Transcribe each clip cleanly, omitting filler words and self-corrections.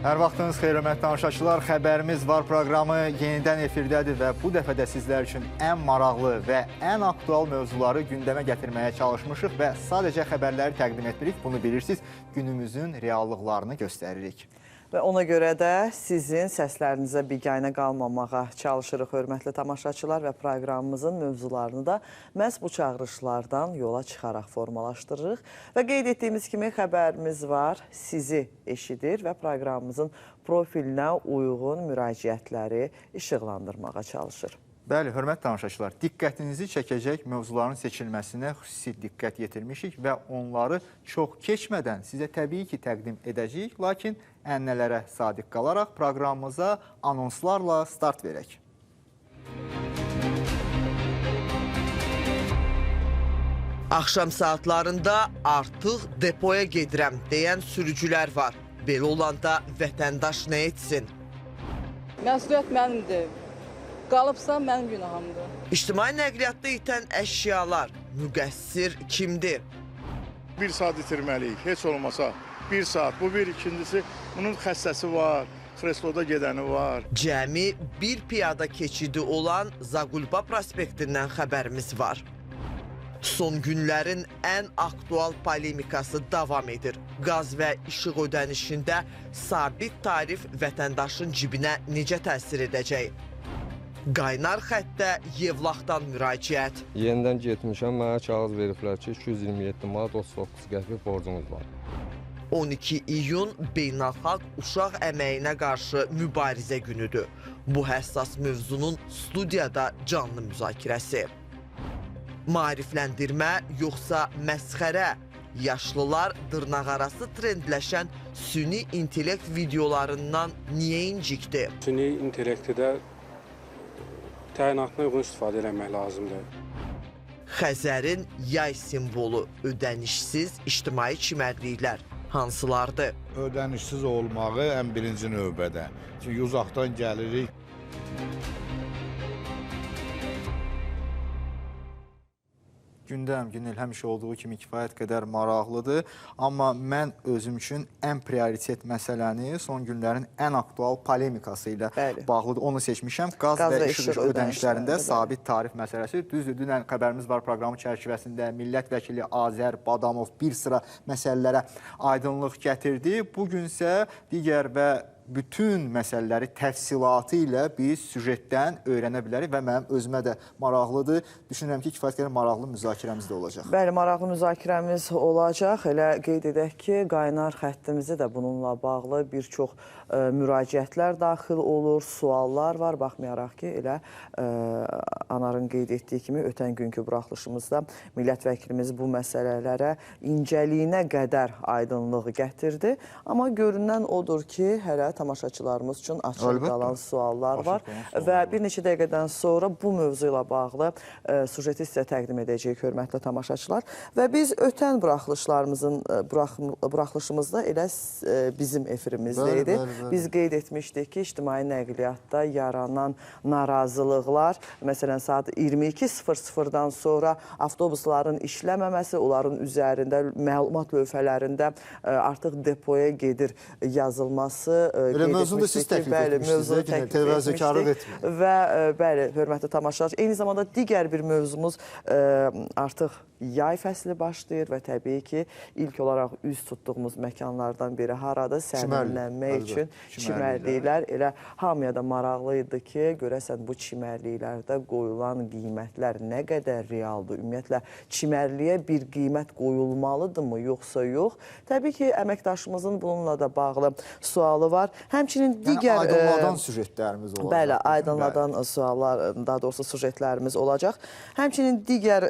Hər vaxtınız xeyir, hörmətli tamaşaçılar. Xəbərimiz var proqramı yenidən efirdədir və bu dəfə də sizlər üçün ən maraqlı və ən aktual mövzuları gündəmə gətirməyə çalışmışıq və sadəcə xəbərləri təqdim etmirik. Bunu bilirsiniz, günümüzün reallıqlarını göstəririk. Və ona görə də sizin səslərinizə biganə qalmamağa çalışırıq, hörmətli tamaşaçılar, və proqramımızın mövzularını da məhz bu çağırışlardan yola çıxaraq formalaşdırırıq. Və qeyd etdiyimiz kimi xəbərimiz var, sizi eşidir və proqramımızın profilinə uyğun müraciətləri işıqlandırmağa çalışır. Bəli, hörmətli tamaşaçılar, diqqətinizi çəkəcək mövzuların seçilməsinə xüsusi diqqət yetirmişik və onları çox keçmədən sizə təbii ki təqdim edəcəyik, lakin ənənələrə sadiq qalaraq proqramımıza anonslarla start verək. Axşam saatlarında artıq depoya gedirəm deyən sürücülər var. Belə olanda vətəndaş nə etsin? Məsuliyyət mənimdir. Qalıbsa mənim günahımdır. İctimai nəqliyyatda itən əşyalar, müqəssir kimdir? Bir saat itirməliyik, heç olmasa bir saat. Bu bir, ikincisi bunun xəstəsi var, kresloda gedəni var. Cəmi bir piyada keçidi olan Zaqulba prospektindən xəbərimiz var. Son günlərin ən aktual polemikası davam edir. Qaz və işıq ödənişində sabit tarif vətəndaşın cibinə necə təsir edəcək? Qaynar xəttə Yevlaxdan müraciət. Yenidən getmişəm, mənə kağız veriblər ki, 227 manat 39 qəpik borcumuz var. 12 iyun beynəlxalq uşaq əməyinə qarşı mübarizə günüdür. Bu həssas mövzunun studiyada canlı müzakirəsi. Maarifləndirmə yoxsa məsxərə? Yaşlılar dırnaqarası trendləşən süni intellekt videolarından niyə incikdi? Süni intellekti də təyinatına uyğun istifadə eləmək lazımdır. Xəzərin yay simvolu ödənişsiz ictimai çimərliklər hansılardır? Ödənişsiz olmağı ən birinci növbədə. Çünki uzaqdan gəlirik. Gündəm, Günel, həmişə olduğu kimi kifayət qədər maraqlıdır. Amma mən özüm üçün ən prioritet məsələni son günlərin ən aktual polemikası ilə bağlıdır. Onu seçmişəm. Qaz və işıq ödənişlərində sabit tarif məsələsi. Düzdür, dünən xəbərimiz var proqramı çərçivəsində millət vəkili Azər Badamov bir sıra məsələlərə aydınlıq gətirdi. Bugünsə digər və bütün məsələləri təfsilatı ilə biz süjetdən öyrənə bilərik və mənim özümə də maraqlıdır. Düşünürəm ki, kifayət qədər maraqlı müzakirəmiz də olacaq. Bəli, maraqlı müzakirəmiz olacaq. Elə qeyd edək ki, qaynar xəttimizə də bununla bağlı bir çox müraciətlər daxil olur, suallar var. Baxmayaraq ki, elə Anarın qeyd etdiyi kimi ötən günkü buraxılışımızda millət vəkilimiz bu məsələlərə incəliyinə qədər aydınlıq gətirdi. Amma görünən odur ki, hələ tamaşaçılarımız üçün açıq qalan suallar var və bir neçə dəqiqədən sonra bu mövzu ilə bağlı sujeti sizə təqdim edəcəyik, hörmətli tamaşaçılar. Və biz ötən buraxılışımızda elə bizim efirimizdə idi. Biz qeyd etmişdik ki, ictimai nəqliyyatda yaranan narazılıqlar, məsələn, saat 22:00-dan sonra avtobusların işləməməsi, onların üzərində məlumat lövhələrində artıq depoya gedir yazılması. Elə mövzunu da siz təklif etmişdiniz, təvazökarlıq etməyin. Və bəli, hörmətli tamaşaçılar, eyni zamanda digər bir mövzumuz artıq yay fəsli başlayır və təbii ki, ilk olaraq üz tutduğumuz məkanlardan biri harada sərinlənmək üçün çimərliklər. Elə hamıya da maraqlı idi ki, görəsən bu çimərliklərdə qoyulan qiymətlər nə qədər realdır? Ümumiyyətlə, çimərliyə bir qiymət qoyulmalıdırmı, yoxsa yox? Təbii ki, əməkdaşımızın bununla da bağlı sualı var. Həmçinin digər... Aydınladan süjetlərimiz olacaq. Bəli, aydınladan suallar, daha doğrusu süjetlərimiz olacaq. Həmçinin digər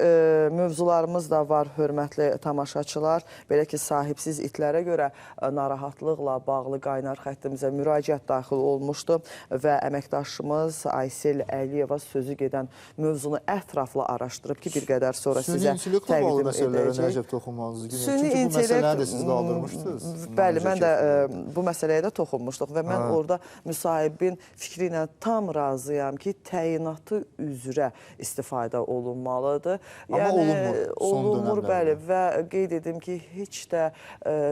mövzular da var, hörmətli tamaşaçılar. Belə ki, sahibsiz itlərə görə narahatlıqla bağlı qaynar xəttimizə müraciət daxil olmuşdu və əməkdaşımız Aysel Əliyeva sözü gedən mövzunu ətraflı araşdırıb ki, bir qədər sonra sizə təqdim edəcək. Süni intellekt. Çünki bu məsələni də siz qaldırmışdınız. Bəli, mən də bu məsələyə də toxunmuşdum. danışmışdıq və mən orada müsahibin fikri ilə tam razıyam ki, təyinatı üzrə istifadə olunmalıdır. Amma yəni, olunmur son olunmur, dönəmlərdə. Bəli, və qeyd edim ki, heç də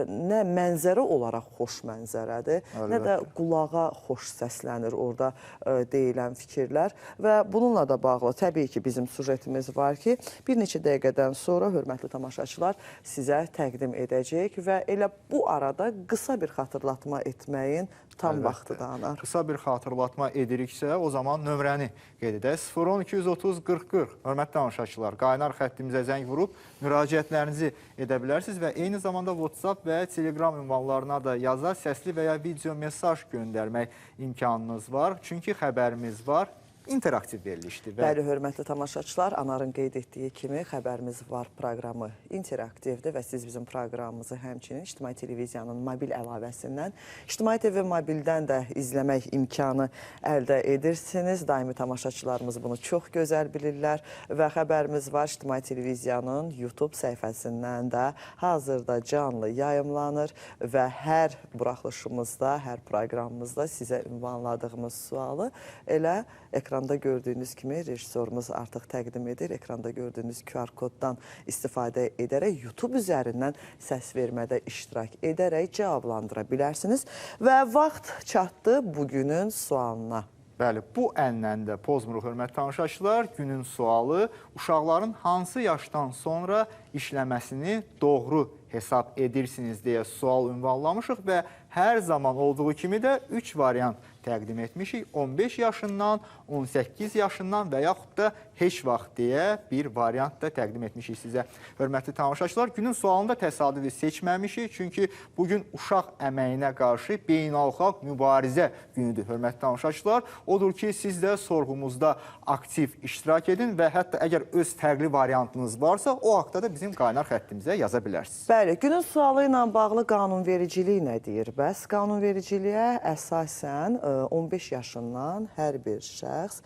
nə mənzərə olaraq xoş mənzərədir, nə də qulağa xoş səslənir orada deyilən fikirlər. Və bununla da bağlı təbii ki, bizim sujetimiz var ki, bir neçə dəqiqədən sonra, hörmətli tamaşaçılar, sizə təqdim edəcək və elə bu arada qısa bir xatırlatma etməyin tam vaxtıdır, Anar. Qısa bir xatırlatma ediriksə, o zaman nömrəni qeyd edək. 010 230 40 40. Hörmətli tamaşaçılar, qaynar xəttimizə zəng vurub müraciətlərinizi edə bilərsiniz və eyni zamanda WhatsApp və Telegram ünvanlarına da yaza, səsli və ya video mesaj göndərmək imkanınız var. Çünki xəbərimiz var, interaktiv verilişdir. Bəli, hörmətli tamaşaçılar, Anarın qeyd etdiyi kimi Xəbərimiz Var proqramı interaktivdir və siz bizim proqramımızı həmçinin İctimai Televiziyanın mobil əlavəsindən, İctimai TV mobildən də izləmək imkanı əldə edirsiniz. Daimi tamaşaçılarımız bunu çox gözəl bilirlər və Xəbərimiz Var İctimai Televiziyanın YouTube səhifəsindən də hazırda canlı yayımlanır və hər buraxılışımızda, hər proqramımızda sizə ünvanladığımız sualı elə ekranda gördüyünüz kimi rejissorumuz artıq təqdim edir. Ekranda gördüyünüz QR koddan istifadə edərək YouTube üzərindən səs vermədə iştirak edərək cavablandıra bilərsiniz. Və vaxt çatdı bugünün sualına. Bəli, bu ənlə də pozmuruq, hörmətli tamaşaçılar. Günün sualı: uşaqların hansı yaşdan sonra işləməsini doğru hesab edirsiniz deyə sual ünvanlamışıq və hər zaman olduğu kimi də 3 variant təqdim etmişik. 15 yaşından, 18 yaşından və yaxud da heç vaxt deyə bir variant da təqdim etmişik sizə. Hörmətli tamaşaçılar, günün sualını da təsadüfi seçməmişik. Çünki bugün uşaq əməyinə qarşı beynəlxalq mübarizə günüdür, hörmətli tamaşaçılar. Odur ki, siz də sorğumuzda aktiv iştirak edin və hətta əgər öz fərqli variantınız varsa, o haqda da bizim qaynar xəttimizə yaza bilərsiniz. Bəli, günün sualı ilə bağlı qanunvericilik nə deyir? Bəs qanunvericiliyə əsasən 15 yaşından hər bir şəxs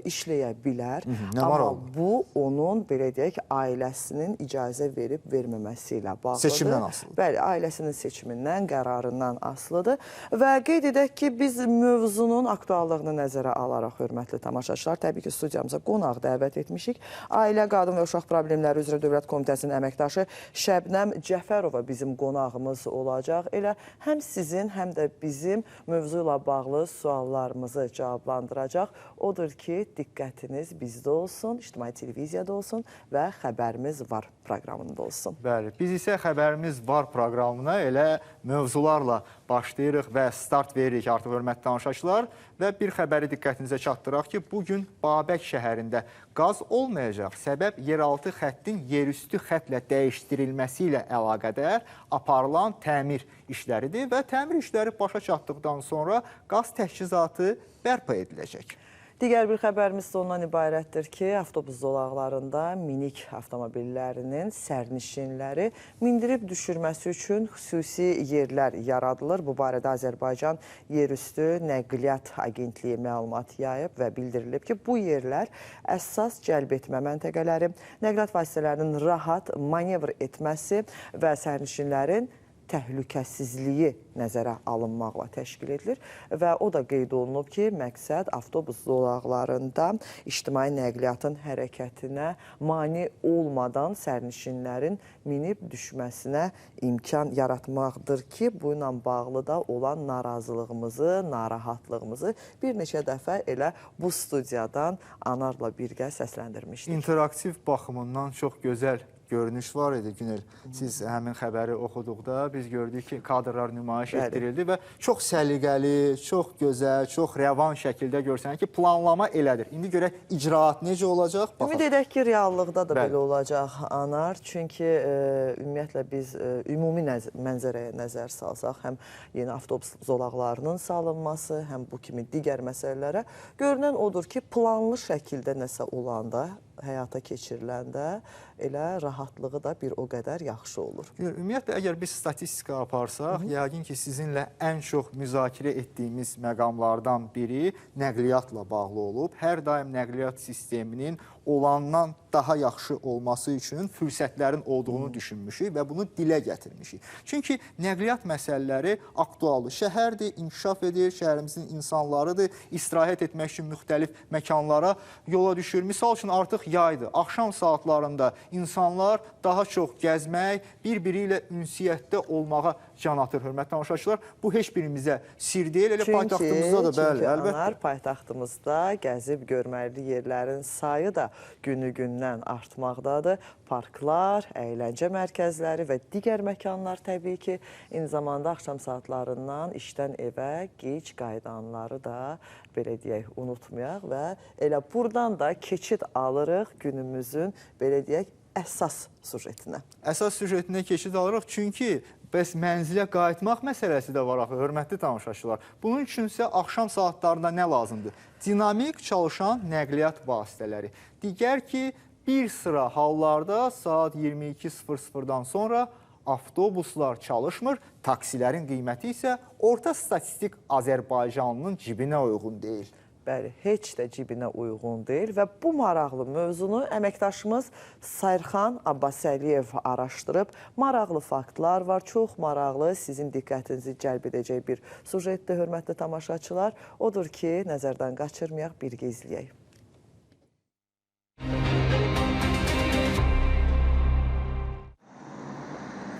işləyə bilər. Amma bu onun, belə deyək, ailəsinin icazə verib verməməsi ilə bağlıdır. Seçimdən asılıdır. Bəli, ailəsinin seçimindən, qərarından asılıdır. Və qeyd edək ki, biz mövzunun aktuallığını nəzərə alaraq, hörmətli tamaşaçılar, təbii ki, studiyamıza qonaq dəvət etmişik. Ailə, Qadın və Uşaq Problemləri üzrə Dövlət Komitəsinin əməkdaşı Şəbnəm Cəfərova bizim qonağımız olacaq. Elə həm sizin, həm də bizim mövzu ilə bağlı suallarımızı cavablandıracaq. Odur ki, diqqətiniz bizdə olsun, İctimai Televiziyada olsun və Xəbərimiz Var proqramında olsun. Bəli, biz isə Xəbərimiz Var proqramına elə mövzularla başlayırıq və start veririk artıq, hörmətli tamaşaçılar. Və bir xəbəri diqqətinizə çatdıraq ki, bugün Babək şəhərində qaz olmayacaq. Səbəb yeraltı xəttin yerüstü xətlə dəyişdirilməsi ilə əlaqədar aparılan təmir işləridir və təmir işləri başa çatdıqdan sonra qaz təchizatı bərpa ediləcək. Digər bir xəbərimiz də ondan ibarətdir ki, avtobus zolaqlarında minik avtomobillərinin sərnişinləri mindirib düşürməsi üçün xüsusi yerlər yaradılır. Bu barədə Azərbaycan Yerüstü Nəqliyyat Agentliyi məlumat yayıb və bildirilib ki, bu yerlər əsas cəlb etmə məntəqələri, nəqliyyat vasitələrinin rahat manevr etməsi və sərnişinlərin təhlükəsizliyi nəzərə alınmaqla təşkil edilir və o da qeyd olunub ki, məqsəd avtobus zolaqlarında ictimai nəqliyyatın hərəkətinə mane olmadan sərnişinlərin minib düşməsinə imkan yaratmaqdır ki, bununla bağlı da olan narazılığımızı, narahatlığımızı bir neçə dəfə elə bu studiyadan Anarla birgə səsləndirmişdik. İnteraktiv baxımından çox gözəl görünüş var idi, Günel. Siz həmin xəbəri oxuduqda biz gördük ki, kadrlar nümayiş etdirildi və çox səliqəli, çox gözəl, çox rəvan şəkildə görsənir ki, planlama elədir. İndi görək icraat necə olacaq? Ümid edək ki, reallıqda da belə olacaq, Anar. Çünki ümumiyyətlə biz ümumi mənzərəyə nəzər salsaq, həm yeni avtobus zolaqlarının salınması, həm bu kimi digər məsələlərə görünən odur ki, planlı şəkildə nəsə olanda, həyata keçiriləndə elə rahatlığı da bir o qədər yaxşı olur. Ümumiyyətlə, əgər biz statistika aparsaq, yəqin ki, sizinlə ən çox müzakirə etdiyimiz məqamlardan biri nəqliyyatla bağlı olub. Hər daim nəqliyyat sisteminin olandan daha yaxşı olması üçün fürsətlərin olduğunu düşünmüşük və bunu dilə gətirmişik. Çünki nəqliyyat məsələləri aktualdır. Şəhərdir, inkişaf edir, şəhərimizin insanlarıdır, istirahət etmək üçün müxtəlif məkanlara yola düşür. Misal üçün artıq yaydır. Axşam saatlarında insanlar daha çox gəzmək, bir-biri ilə ünsiyyətdə olmağa can atır, hörmətli tamaşaçılar. Bu heç birimizə sir deyil. Elə paytaxtımızda da bəli, əlbəttə. Anar, paytaxtımızda gəzib görməli yerlərin sayı da günü-gündən artmaqdadır. Parklar, əyləncə mərkəzləri və digər məkanlar təbii ki, eyni zamanda axşam saatlarından işdən evə gec qayıdanları da belə deyək, unutmayaq və elə buradan da keçid alırıq günümüzün, belə deyək, əsas süjetinə. Əsas süjetinə keçid alırıq çünki bəs mənzilə qayıtmaq məsələsi də var axı, hörmətli tamaşaçılar. Bunun üçünsə axşam saatlarında nə lazımdır? Dinamik çalışan nəqliyyat vasitələri. Digər ki, bir sıra hallarda saat 22:00-dan sonra avtobuslar çalışmır, taksilərin qiyməti isə orta statistik Azərbaycanlının cibinə uyğun deyil. Bəli, heç də cibinə uyğun deyil və bu maraqlı mövzunu əməkdaşımız Sayırxan Abbasəliyev araşdırıb. Maraqlı faktlar var, çox maraqlı, sizin diqqətinizi cəlb edəcək bir sujetdir, hörmətli tamaşaçılar. Odur ki, nəzərdən qaçırmayaq, birgə izləyək.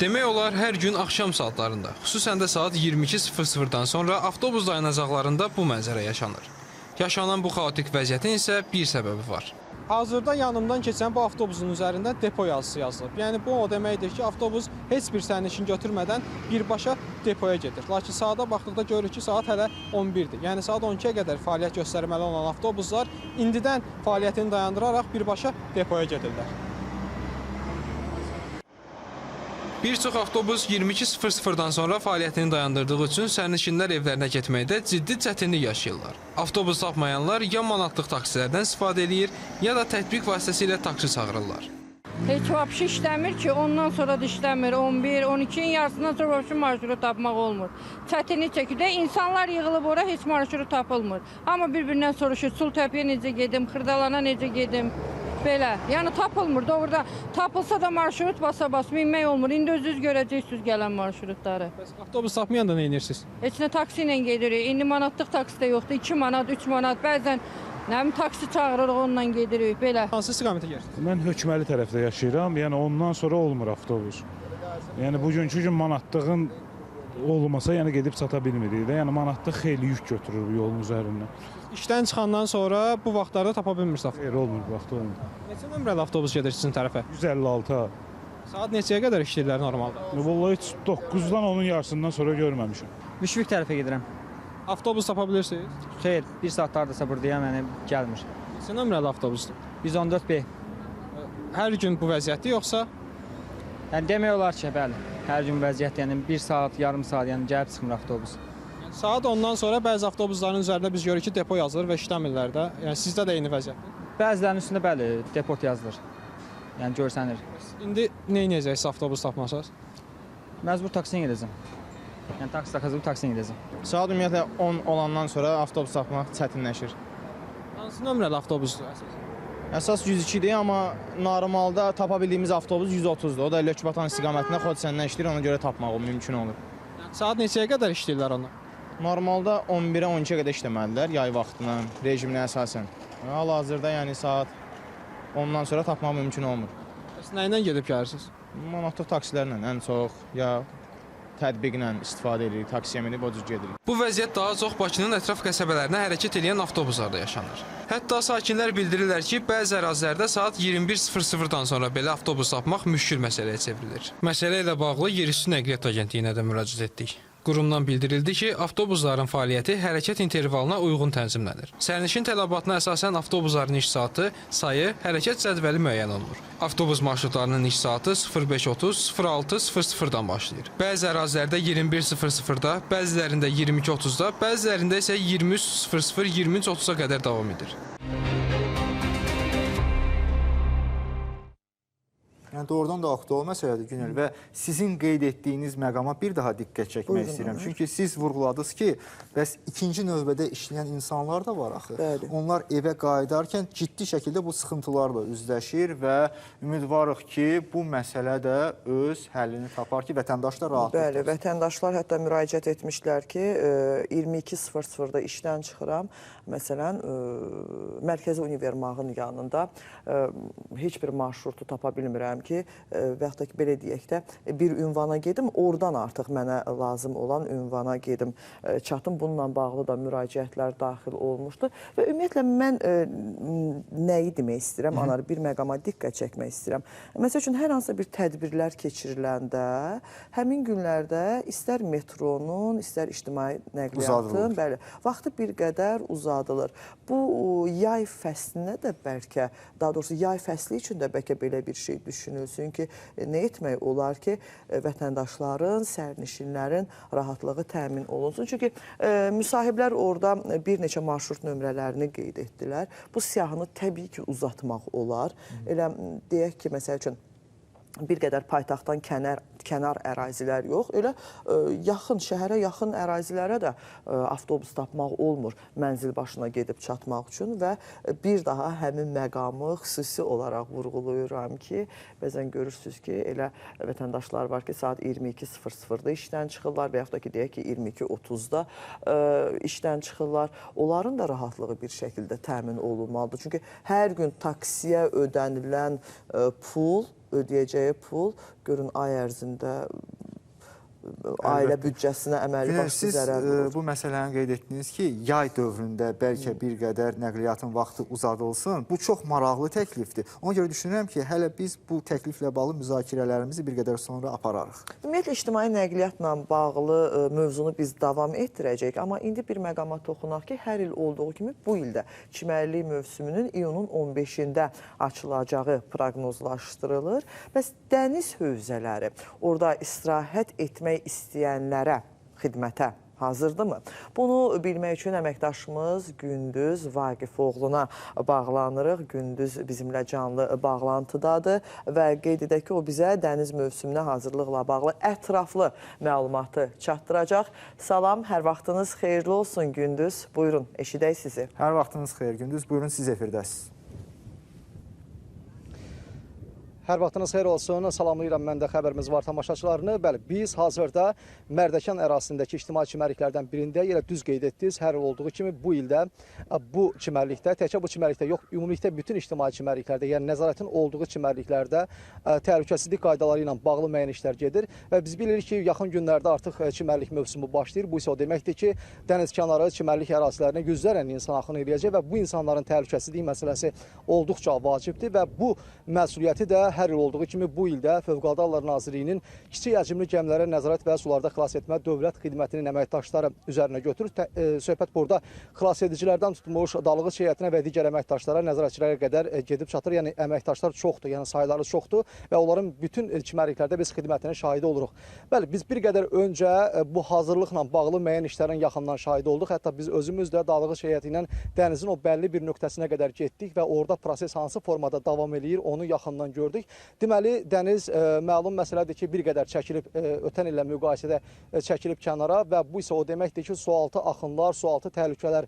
Demək olar, hər gün axşam saatlarında, xüsusən də saat 22:00-dan sonra avtobus dayanacaqlarında bu mənzərə yaşanır. Yaşanan bu xaotik vəziyyətin isə bir səbəbi var. Hazırda yanımdan keçən bu avtobusun üzərində depo yazısı yazılıb. Yəni bu o deməkdir ki, avtobus heç bir sərnişin götürmədən birbaşa depoya gedir. Lakin saata baxdıqda görürük ki, saat hələ 11-dir. Yəni saat 12-yə qədər fəaliyyət göstərməli olan avtobuslar indidən fəaliyyətini dayandıraraq birbaşa depoya gedirlər. Bir çox avtobus 22:00-dan sonra fəaliyyətini dayandırdığı üçün sərnişinlər evlərinə getməkdə ciddi çətinlik yaşayırlar. Avtobus tapmayanlar ya manatlıq taksilərdən istifadə eləyir, ya da tətbiq vasitəsilə taksi çağırırlar. Heç vapşı işləmir ki, ondan sonra da işləmir. 11, 12-nin yarısından sonra vapşı marşrut tapmaq olmur. Çətinlik çəkir. İnsanlar yığılıb ora, heç marşrut tapılmır. Amma bir-birindən soruşur, Sultəpəyə necə gedim, Xırdalana necə gedim. Belə, yəni tapılmır, doğrudan tapılsa da marşrut basa-bas minmək olmur. İndi özünüz görəcəksiniz gələn marşrutları. Bəs avtobus tapmayanda nə edirsiniz? Heç nə, taksi ilə gedirik. İndi manatlıq taksi də yoxdur. 2 manat, 3 manat, bəzən nə bilim taksi çağırırıq, onunla gedirik, belə. Hansı istiqamətə gedirsiniz? Mən Hökməli tərəfdə yaşayıram, yəni ondan sonra olmur avtobus. Yəni bugünkü gün manatlığın olmasa, yəni gedib çata bilmirik də. Yəni manatlıq xeyli yük götürür bu yolun üzərindən. İşdən çıxandan sonra bu vaxtlarda tapa bilmirsiniz avtobus? Xeyr, olmur, bu vaxtda olmur. Neçə nömrəli avtobus gedir sizin tərəfə? 156. Saat neçəyə qədər işləyirlər normalda? Vallahi heç 9-dan onun yarısından sonra görməmişəm. Müşfiq tərəfə gedirəm. Avtobus tapa bilirsiniz? Xeyr, bir saat hardasa buradayam, yəni gəlmir. Neçə nömrəli avtobusdur? 114B. Hər gün bu vəziyyətdir yoxsa? Yəni demək olar ki, bəli. Hər gün vəziyyət, yəni 1 saat, yarım saat, yəni gəlib çıxmır avtobus. Saat 10-dan sonra bəzi avtobusların üzərində biz görürük ki, depo yazılır və işləmirlər də. Yəni sizdə də eyni vəziyyətdir? Bəzilərinin üstündə bəli, depot yazılır. Yəni görsənir. İndi nə edəcəksiniz avtobus tapmasanız? Məcbur taksiyə gedəcəm. Yəni taksi taxacağım, taksiyə gedəcəm. Saat ümumiyyətlə 10 olandan sonra avtobus tapmaq çətinləşir. Hansı nömrəli avtobusdur əsas? Əsas 102-dir, amma normalda tapa bildiyimiz avtobus 130-dur. O da Lökbatan istiqamətində Xocəsəndən işləyir, ona görə tapmaq mümkün olur. Yəni, saat neçəyə qədər işləyirlər onlar? Normalda 11-ə 12-yə qədər işləməlidirlər yay vaxtına, rejiminə əsasən. Hal-hazırda yəni saat 10-dan sonra tapmaq mümkün olmur. Bəs nə ilə gedib gəlirsiniz? Manatlıq taksilərlə ən çox ya tətbiqlə istifadə edirik, taksiyə minib o cür gedirik. Bu vəziyyət daha çox Bakının ətraf qəsəbələrinə hərəkət edən avtobuslarda yaşanır. Hətta sakinlər bildirirlər ki, bəzi ərazilərdə saat 21:00-dan sonra belə avtobus tapmaq müşkül məsələyə çevrilir. Məsələ ilə bağlı Yerüstü Nəqliyyat Agentliyinə də müraciət etdik. Qurumdan bildirildi ki, avtobusların fəaliyyəti hərəkət intervalına uyğun tənzimlənir. Sərnişin tələbatına əsasən avtobusların iş saatı, sayı, hərəkət cədvəli müəyyən olunur. Avtobus marşrutlarının iş saatı 05:30, 06:00-dan başlayır. Bəzi ərazilərdə 21:00-da, bəzilərində 22:30-da, bəzilərində isə 23:00, 23:30-a qədər davam edir. Yəni doğrudan da aktual məsələdir Günel və sizin qeyd etdiyiniz məqama bir daha diqqət çəkmək istəyirəm. Çünki siz vurğuladınız ki, bəs ikinci növbədə işləyən insanlar da var axı. Bəli. Onlar evə qayıdarkən ciddi şəkildə bu sıxıntılarla üzləşir və ümidvarıq ki, bu məsələ də öz həllini tapar ki, vətəndaşlar rahat. Bəli, vətəndaşlar hətta müraciət etmişlər ki, 22:00-da işdən çıxıram. Məsələn, Mərkəzi Univermağın yanında heç bir marşrutu tapa bilmirəm ki, və yaxud da ki, belə deyək də, bir ünvana gedim, oradan artıq mənə lazım olan ünvana gedim, çatım. Bununla bağlı da müraciətlər daxil olmuşdu. Və ümumiyyətlə, mən nəyi demək istəyirəm, Anar, bir məqama diqqət çəkmək istəyirəm. Məsəl üçün, hər hansısa bir tədbirlər keçiriləndə, həmin günlərdə istər metronun, istər ictimai nəqliyyatın, bəli, vaxtı bir qədər uzadılır. Bu yay fəslinə də bəlkə, daha doğrusu yay fəsli üçün də bəlkə belə bir şey düşünülsün ki, nə etmək olar ki, vətəndaşların, sərnişinlərin rahatlığı təmin olunsun. Çünki müsahiblər orada bir neçə marşrut nömrələrini qeyd etdilər. Bu siyahını təbii ki, uzatmaq olar. Elə deyək ki, məsəl üçün, bir qədər paytaxtdan kənar ərazilər yox, elə yaxın, şəhərə yaxın ərazilərə də avtobus tapmaq olmur mənzil başına gedib çatmaq üçün və bir daha həmin məqamı xüsusi olaraq vurğuluyuram ki, bəzən görürsünüz ki, elə vətəndaşlar var ki, saat 22:00-da işdən çıxırlar və yaxud da ki, deyək ki, 22:30-da işdən çıxırlar. Onların da rahatlığı bir şəkildə təmin olunmalıdır. Çünki hər gün taksiyə ödənilən pul, ödəyəcəyi pul, görün ay ərzində ailə büdcəsinə əməlli başlı zərər vurur. Siz bu məsələni qeyd etdiniz ki, yay dövründə bəlkə bir qədər nəqliyyatın vaxtı uzadılsın. Bu çox maraqlı təklifdir. Ona görə düşünürəm ki, hələ biz bu təkliflə bağlı müzakirələrimizi bir qədər sonra apararıq. Ümumiyyətlə, ictimai nəqliyyatla bağlı mövzunu biz davam etdirəcəyik. Amma indi bir məqama toxunaq ki, hər il olduğu kimi bu ildə çimərlik mövsümünün iyunun 15-də açılacağı proqnozlaşdırılır. Bəs dəniz hövzələri, orada istirahət etmək istəyənlərə xidmətə hazırdırmı? Bunu bilmək üçün əməkdaşımız Gündüz Vaqifoğluna bağlanırıq. Gündüz bizimlə canlı bağlantıdadır və qeyd edək ki, o bizə dəniz mövsümünə hazırlıqla bağlı ətraflı məlumatı çatdıracaq. Salam, hər vaxtınız xeyirli olsun Gündüz. Buyurun, eşidək sizi. Hər vaxtınız xeyir Gündüz. Buyurun, siz efirdəsiniz. Hər vaxtınız xeyir olsun. Salamlayıram mən də xəbərimiz var tamaşaçılarını. Bəli, biz hazırda Mərdəkan ərazisindəki ictimai çimərliklərdən birində, elə düz qeyd etdiniz, hər il olduğu kimi bu ildə bu çimərlikdə, təkcə bu çimərlikdə yox, ümumilikdə bütün ictimai çimərliklərdə, yəni nəzarətin olduğu çimərliklərdə təhlükəsizlik qaydaları ilə bağlı müəyyən işlər gedir və biz bilirik ki, yaxın günlərdə artıq çimərlik mövsümü başlayır. Bu isə o deməkdir ki, dəniz kənarı çimərlik ərazilərinə yüzlərlə insan axın eləyəcək və bu insanların təhlükəsizlik məsələsi olduqca vacibdir və bu məsuliyyəti də hər il olduğu kimi bu ildə Fövqəladə Hallar Nazirliyinin kiçik həcmli gəmilərə nəzarət və sularda xilas etmə dövlət xidmətinin əməkdaşları üzərinə götürür. Söhbət burada xilas edicilərdən tutmuş dalğıc heyətinə və digər əməkdaşlara, nəzarətçilərə qədər gedib çatır. Yəni əməkdaşlar çoxdur, yəni sayları çoxdur və onların bütün çimərliklərdə biz xidmətinin şahidi oluruq. Bəli, biz bir qədər öncə bu hazırlıqla bağlı müəyyən işlərin yaxından şahidi olduq. Hətta biz özümüz də dalğıc heyəti ilə dənizin o bəlli bir nöqtəsinə qədər getdik və orada proses hansı formada davam eləyir, onu yaxından gördük. Deməli, dəniz məlum məsələdir ki, bir qədər çəkilib, ötən illə müqayisədə çəkilib kənara və bu isə o deməkdir ki, sualtı axınlar, sualtı təhlükələr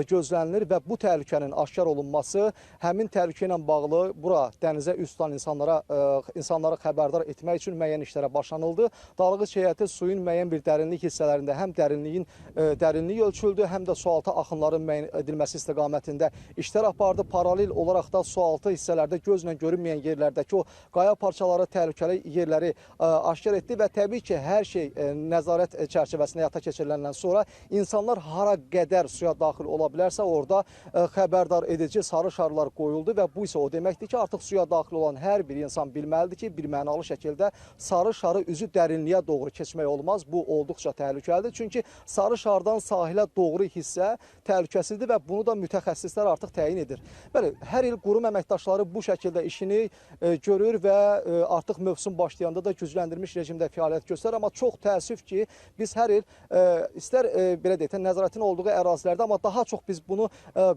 gözlənilir və bu təhlükənin aşkar olunması, həmin təhlükə ilə bağlı bura dənizə üz tutan insanları xəbərdar etmək üçün müəyyən işlərə başlanıldı. Dalğıc heyəti suyun müəyyən bir dərinlik hissələrində həm dərinliyi ölçüldü, həm də sualtı axınların müəyyən edilməsi istiqamətində işlər apardı. Paralel olaraq da sualtı hissələrdə gözlə görünməyən yerlərdəki o qaya parçaları, təhlükəli yerləri aşkar etdi və təbii ki, hər şey nəzarət çərçivəsində həyata keçiriləndən sonra insanlar hara qədər suya daxil ola bilərsə, orada xəbərdar edici sarı şarlar qoyuldu və bu isə o deməkdir ki, artıq suya daxil olan hər bir insan bilməlidir ki, bir mənalı şəkildə sarı şarı üzü dərinliyə doğru keçmək olmaz. Bu olduqca təhlükəlidir. Çünki sarı şardan sahilə doğru hissə təhlükəsizdir və bunu da mütəxəssislər artıq təyin edir. Bəli, hər il qurum əməkdaşları bu şəkildə işini görür. görür və artıq mövsüm başlayanda da gücləndirilmiş rejimdə fəaliyyət göstərir. Amma çox təəssüf ki, biz hər il istər belə deyək də, nəzarətin olduğu ərazilərdə, amma daha çox biz bunu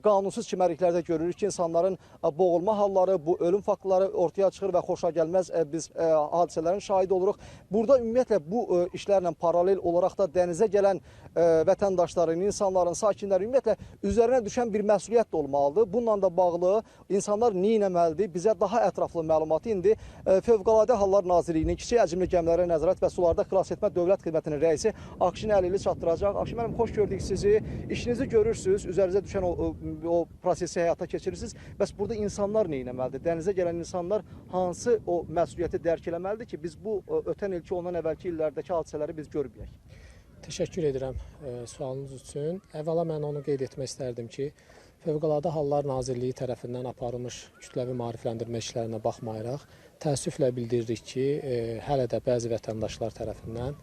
qanunsuz çimərliklərdə görürük ki, insanların boğulma halları, bu ölüm faktları ortaya çıxır və xoşagəlməz biz hadisələrin şahidi oluruq. Burada ümumiyyətlə bu işlərlə paralel olaraq da dənizə gələn vətəndaşların, insanların, sakinlərin ümumiyyətlə üzərinə düşən bir məsuliyyət də olmalıdır. Bununla da bağlı insanlar nə etməlidir? Bizə daha ətraflı məlumatı indi Fövqəladə Hallar Nazirliyinin Kiçik Həcmli Gəmilərə Nəzarət və Sularda Xilasetmə Dövlət Xidmətinin rəisi Akşin Əlili çatdıracaq. Akşin müəllim, xoş gördük sizi. İşinizi görürsünüz, üzərinizə düşən o prosesi həyata keçirirsiniz. Bəs burada insanlar nə etməlidir? Dənizə gələn insanlar hansı o məsuliyyəti dərk eləməlidir ki, biz bu ötən ilki, ondan əvvəlki illərdəki hadisələri biz görməyək? Təşəkkür edirəm sualınız üçün. Əvvəla mən onu qeyd etmək istərdim ki, Fövqəladə Hallar Nazirliyi tərəfindən aparılmış kütləvi maarifləndirmə işlərinə baxmayaraq, təəssüflə bildiririk ki, hələ də bəzi vətəndaşlar tərəfindən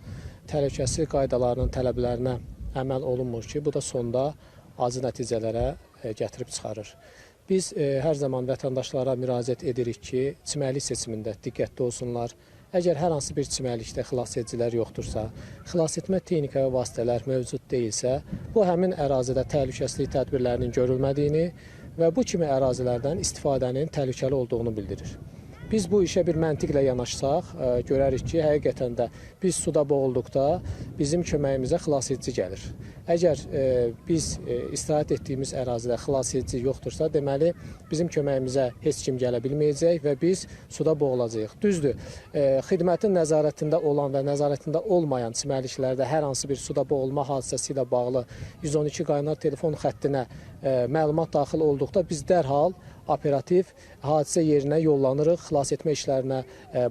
təhlükəsizlik qaydalarının tələblərinə əməl olunmur ki, bu da sonda acı nəticələrə gətirib çıxarır. Biz hər zaman vətəndaşlara müraciət edirik ki, çimərlik seçimində diqqətli olsunlar. Əgər hər hansı bir çimərlikdə xilasedicilər yoxdursa, xilasetmə texnika və vasitələr mövcud deyilsə, bu həmin ərazidə təhlükəsizlik tədbirlərinin görülmədiyini və bu kimi ərazilərdən istifadənin təhlükəli olduğunu bildirir. Biz bu işə bir məntiqlə yanaşsaq, görərik ki, həqiqətən də biz suda boğulduqda bizim köməyimizə xilasedici gəlir. Əgər biz istirahət etdiyimiz ərazidə xilasedici yoxdursa, deməli bizim köməyimizə heç kim gələ bilməyəcək və biz suda boğulacağıq. Düzdür, xidmətin nəzarətində olan və nəzarətində olmayan çimərliklərdə hər hansı bir suda boğulma hadisəsi ilə bağlı 112 qaynar telefon xəttinə məlumat daxil olduqda biz dərhal operativ hadisə yerinə yollanırıq, xilasetmə işlərinə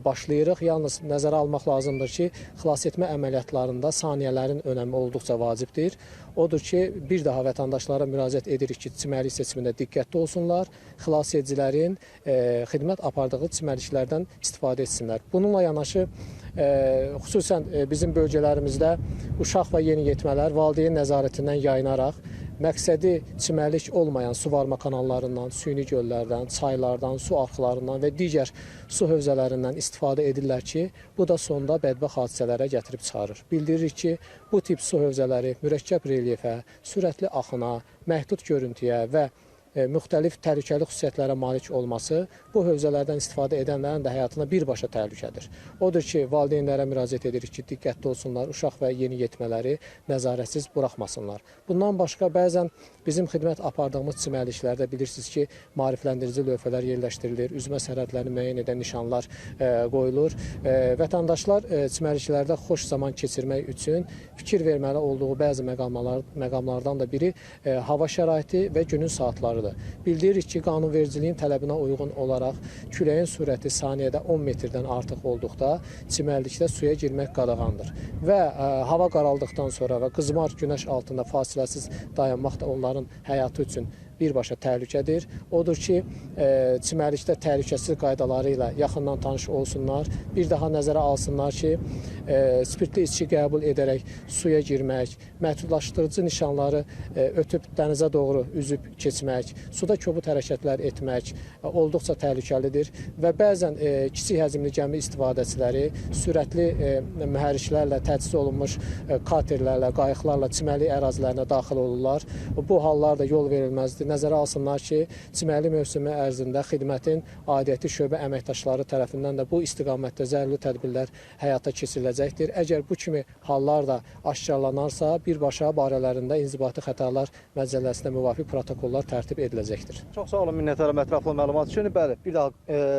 başlayırıq. Yalnız nəzərə almaq lazımdır ki, xilasetmə əməliyyatlarında saniyələrin önəmi olduqca vacibdir. Odur ki, bir daha vətəndaşlara müraciət edirik ki, çimərlik seçimində diqqətli olsunlar, xilasedicilərin xidmət apardığı çimərliklərdən istifadə etsinlər. Bununla yanaşı, xüsusən bizim bölgələrimizdə uşaq və yeniyetmələr valideyn nəzarətindən yayınaraq məqsədi çimərlik olmayan suvarma kanallarından, süni göllərdən, çaylardan, su arxlarından və digər su hövzələrindən istifadə edirlər ki, bu da sonda bədbəxt hadisələrə gətirib çıxarır. Bildiririk ki, bu tip su hövzələri mürəkkəb relyefə, sürətli axına, məhdud görüntüyə və müxtəlif təhlükəli xüsusiyyətlərə malik olması bu hövzələrdən istifadə edənlərin də həyatına birbaşa təhlükədir. Odur ki, valideynlərə müraciət edirik ki, diqqətli olsunlar, uşaq və yeniyetmələri nəzarətsiz buraxmasınlar. Bundan başqa bəzən bizim xidmət apardığımız çimərliklərdə bilirsiniz ki, maarifləndirici lövhələr yerləşdirilir, üzmə sərhədlərini müəyyən edən nişanlar qoyulur. Vətəndaşlar çimərliklərdə xoş zaman keçirmək üçün fikir verməli olduğu bəzi məqamlardan da biri hava şəraiti və günün saatlarıdır. Bildiririk ki, qanunvericiliyin tələbinə uyğun olaraq küləyin sürəti saniyədə 10 metrdən artıq olduqda çimərlikdə suya girmək qadağandır və hava qaraldıqdan sonra və qızmar günəş altında fasiləsiz dayanmaq da onların həyatı üçün birbaşa təhlükədir. Odur ki, çimərlikdə təhlükəsizlik qaydaları ilə yaxından tanış olsunlar, bir daha nəzərə alsınlar ki, spirtli içki qəbul edərək suya girmək, məhdudlaşdırıcı nişanları ötüb dənizə doğru üzüb keçmək, suda kobud hərəkətlər etmək olduqca təhlükəlidir və bəzən kiçik həcmli gəmi istifadəçiləri sürətli mühərriklərlə təchiz olunmuş katerlərlə, qayıqlarla çimərlik ərazilərinə daxil olurlar. Bu hallar da yol verilməzdir. Nəzərə alsınlar ki, çimərlik mövsümü ərzində xidmətin aidiyyəti şöbə əməkdaşları tərəfindən də bu istiqamətdə zəruri tədbirlər həyata keçiriləcəkdir. Əgər bu kimi hallar da aşkarlanarsa, birbaşa barələrində inzibati xətalar məcəlləsinə müvafiq protokollar tərtib ediləcəkdir. Çox sağ olun, minnətdaram ətraflı məlumat üçün. Bəli, bir daha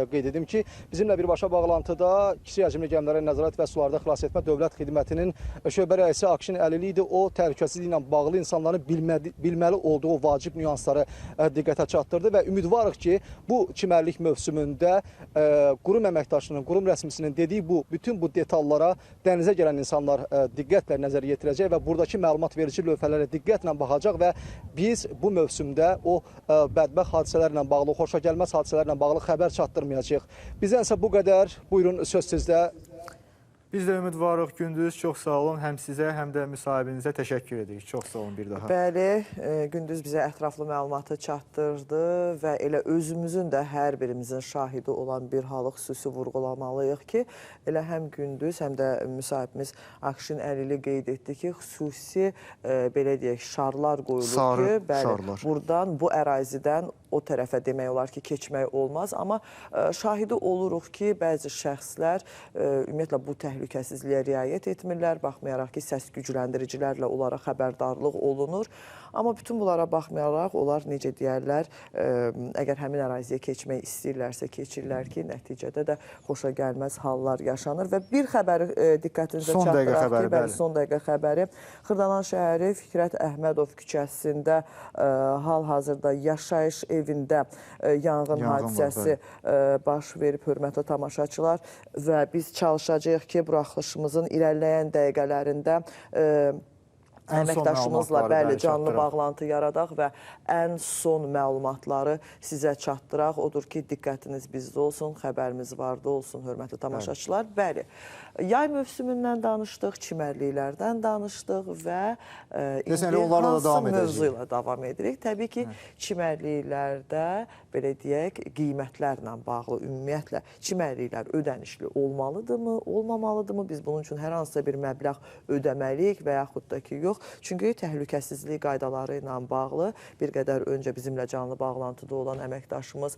qeyd edim ki, bizimlə birbaşa bağlantıda Kiçik Həcmli Gəmilərə Nəzarət və Sularda Xilasetmə Dövlət Xidmətinin şöbə rəisi Akşin Əlili idi. O, təhlükəsizliklə bağlı insanların bilməli olduğu vacib nüansları diqqətə çatdırdı və ümidvarıq ki, bu çimərlik mövsümündə qurum əməkdaşının, qurum rəsmisinin dediyi bu bütün bu detallara dənizə gələn insanlar diqqətlə nəzər yetirəcək və buradakı məlumat verici lövhələrə diqqətlə baxacaq və biz bu mövsümdə o bədbəxt hadisələrlə bağlı, xoşagəlməz hadisələrlə bağlı xəbər çatdırmayacağıq. Bizdən isə bu qədər. Buyurun, söz sizdə. Biz də ümidvarıq Gündüz. Çox sağ olun. Həm sizə, həm də müsahibinizə təşəkkür edirik. Çox sağ olun bir daha. Bəli, Gündüz bizə ətraflı məlumatı çatdırdı və elə özümüzün də hər birimizin şahidi olan bir halı xüsusi vurğulamalıyıq ki, elə həm Gündüz, həm də müsahibimiz Akşin Əlili qeyd etdi ki, xüsusi belə deyək, şarlar qoyulur sarı ki, bəli, şarlar. Buradan, bu ərazidən o tərəfə demək olar ki, keçmək olmaz. Amma şahidi oluruq ki, bəzi şəxslər ümumiyyətlə bu təhlükəsizliyə riayət etmirlər. Baxmayaraq ki, səs gücləndiricilərlə onlara xəbərdarlıq olunur. Amma bütün bunlara baxmayaraq, onlar necə deyərlər, əgər həmin əraziyə keçmək istəyirlərsə, keçirlər ki, nəticədə də xoşa gəlməz hallar yaşanır. Və bir xəbəri diqqətinizə çatdıraq ki, bəli, son dəqiqə xəbəri. Xırdalan şəhəri Fikrət Əhmədov küçəsində hal-hazırda yaşayış evində yanğın hadisəsi baş verib, hörmətli tamaşaçılar. Və biz çalışacağıq ki, buraxılışımızın irəliləyən dəqiqələrində əməkdaşımızla bəli, canlı bağlantı yaradaq və ən son məlumatları sizə çatdıraq. Odur ki, diqqətiniz bizdə olsun, xəbərimiz varda olsun, hörmətli tamaşaçılar. Bəli, yay mövsümündən danışdıq, çimərliklərdən danışdıq və indi hansı mövzu ilə davam edirik? Təbii ki, çimərliklərdə, belə deyək, qiymətlərlə bağlı ümumiyyətlə çimərliklər ödənişli olmalıdırmı, olmamalıdırmı? Biz bunun üçün hər hansısa bir məbləğ ödəməliyik və yaxud da ki, yox. Çünki təhlükəsizlik qaydaları ilə bağlı bir qədər öncə bizimlə canlı bağlantıda olan əməkdaşımız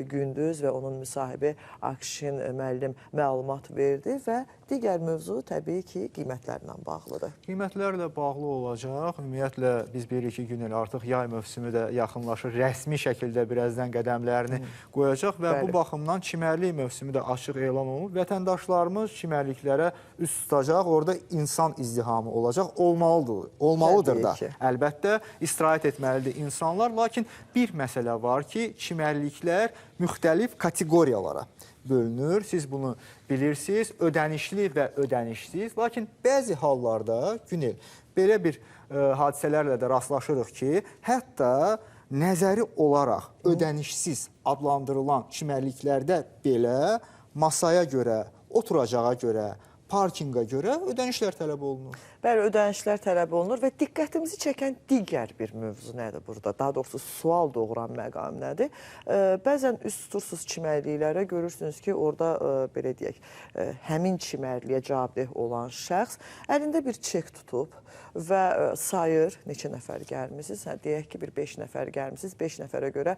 Gündüz və onun müsahibi Akşin müəllim məlumat verdi və digər mövzu təbii ki, qiymətlərlə bağlıdır. Qiymətlərlə bağlı olacaq. Ümumiyyətlə, biz bilirik ki, Günel, artıq yay mövsümü də yaxınlaşır. Rəsmi şəkildə birazdan qədəmlərini qoyacaq və bu baxımdan çimərlik mövsümü də açıq elan olunub. Vətəndaşlarımız çimərliklərə üst tutacaq. Orada insan izdihamı olacaq. Olmalıdır. Olmalıdır da. Əlbəttə, istirahət etməlidir insanlar. Lakin bir məsələ var ki, çimərliklər müxtəlif kateqoriyalara bölünür. Siz bunu bilirsiniz. Ödənişli və ödənişsiz. Lakin bəzi hallarda, Günel, belə bir hadisələrlə də rastlaşırıq ki, hətta nəzəri olaraq ödənişsiz adlandırılan çimərliklərdə belə masaya görə, oturacağa görə, parkinqa görə ödənişlər tələb olunur. Bəli, ödənişlər tələb olunur və diqqətimizi çəkən digər bir mövzu nədir burada? Daha doğrusu, sual doğuran məqam nədir? Bəzən üst tutursunuz çimərliklərə, görürsünüz ki, orada, belə deyək, həmin çimərliyə cavabdeh olan şəxs əlində bir çek tutub və sayır neçə nəfər gəlmişsiniz. Deyək ki, bir 5 nəfər gəlmişsiniz, 5 nəfərə görə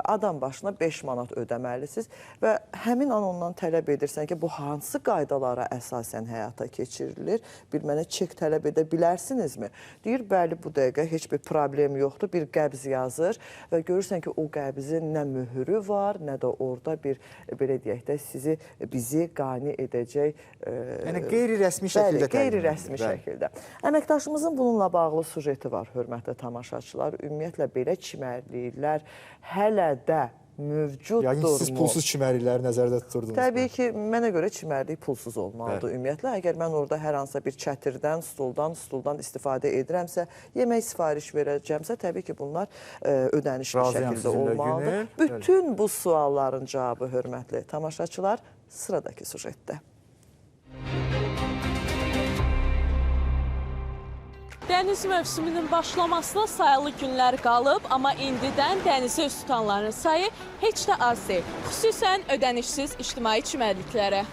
adam başına 5 manat ödəməlisiniz və həmin an ondan tələb edirsən ki, bu hansı qaydalara əsasən həyata keçirilir? Bir mənə çek tələb edə bilərsinizmi? Deyir, bəli, bu dəqiqə heç bir problem yoxdur. Bir qəbz yazır və görürsən ki, o qəbzin nə möhürü var, nə də orada bir, belə deyək də, sizi, bizi qani edəcək. Yəni, qeyri-rəsmi şəkildə. Qeyri-rəsmi şəkildə. Əməkdaşımızın bununla bağlı sujeti var, hörmətli tamaşaçılar. Ümumiyyətlə, belə çimərliklər hələ də mövcuddurmu? Yəni, siz pulsuz çimərlikləri nəzərdə tuturdunuz. Təbii ki, mənə görə çimərlik pulsuz olmalıdır ümumiyyətlə. Əgər mən orada hər hansısa bir çətirdən, stoldan istifadə edirəmsə, yemək sifariş verəcəmsə, təbii ki, bunlar ödənişli şəkildə olmalıdır. Bütün bu sualların cavabı, hörmətli tamaşaçılar, sıradakı sujetdə. Dəniz mövsümünün başlamasına sayılı günlər qalıb, amma indidən dənizə üz tutanların sayı heç də az deyil. Xüsusən ödənişsiz ictimai çimərliklərə.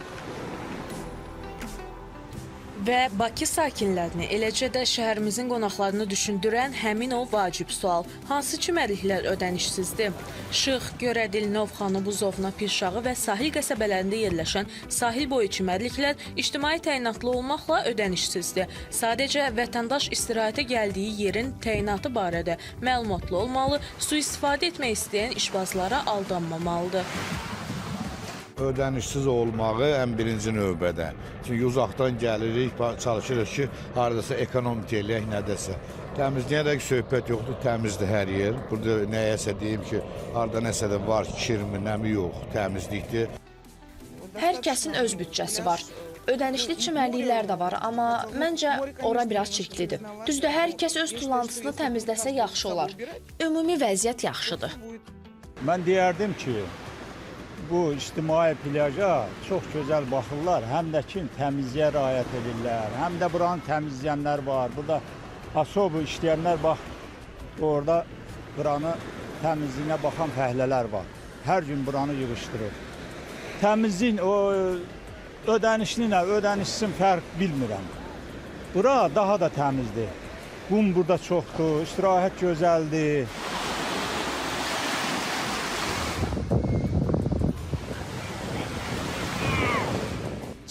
Və Bakı sakinlərini, eləcə də şəhərimizin qonaqlarını düşündürən həmin o vacib sual. Hansı çimərliklər ödənişsizdir? Şıx, Görədil, Novxanı, Buzovna, Pirşağı və sahil qəsəbələrində yerləşən sahil boyu çimərliklər ictimai təyinatlı olmaqla ödənişsizdir. Sadəcə vətəndaş istirahətə gəldiyi yerin təyinatı barədə məlumatlı olmalı, su istifadə etmək istəyən işbazlara aldanmamalıdır. Ödənişsiz olmağı ən birinci növbədə. Çünki uzaqdan gəlirik, çalışırıq ki, haradasa ekonomik eləyək, nədəsə. Təmizliyə də söhbət yoxdur, təmizdir hər yer. Burada nəyəsə deyim ki, harada nəsə də var, kirmi, nəmi yox, təmizlikdir. Hər kəsin öz büdcəsi var. Ödənişli çimərliklər də var, amma məncə ora biraz çirklidir. Düzdür, hər kəs öz tullantısını təmizləsə yaxşı olar. Ümumi vəziyyət yaxşıdır. Mən deyərdim ki, Bu ictimai plaja çox gözəl baxırlar. Həm də ki, təmizliyə riayət edirlər. Həm də buranı təmizləyənlər var. Burada asobu işləyənlər bax, orada buranı təmizliyinə baxan fəhlələr var. Hər gün buranı yığışdırır. Təmizliyin, o ödənişli nə, ödənişsin fərq bilmirəm. Bura daha da təmizdir. Qum burada çoxdur, istirahət gözəldir.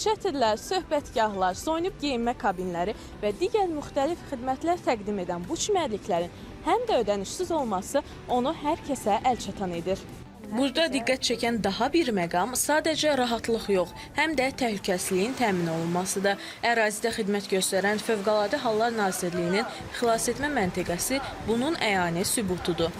Çətirlər, söhbətgahlar, soyunub geyinmə kabinləri və digər müxtəlif xidmətlər təqdim edən bu çimərliklərin həm də ödənişsiz olması onu hər kəsə əlçatan edir. Burada diqqət çəkən daha bir məqam sadəcə rahatlıq yox, həm də təhlükəsizliyin təmin olunmasıdır. Ərazidə xidmət göstərən Fövqəladə Hallar Nazirliyinin xilasetmə məntəqəsi bunun əyani sübutudur.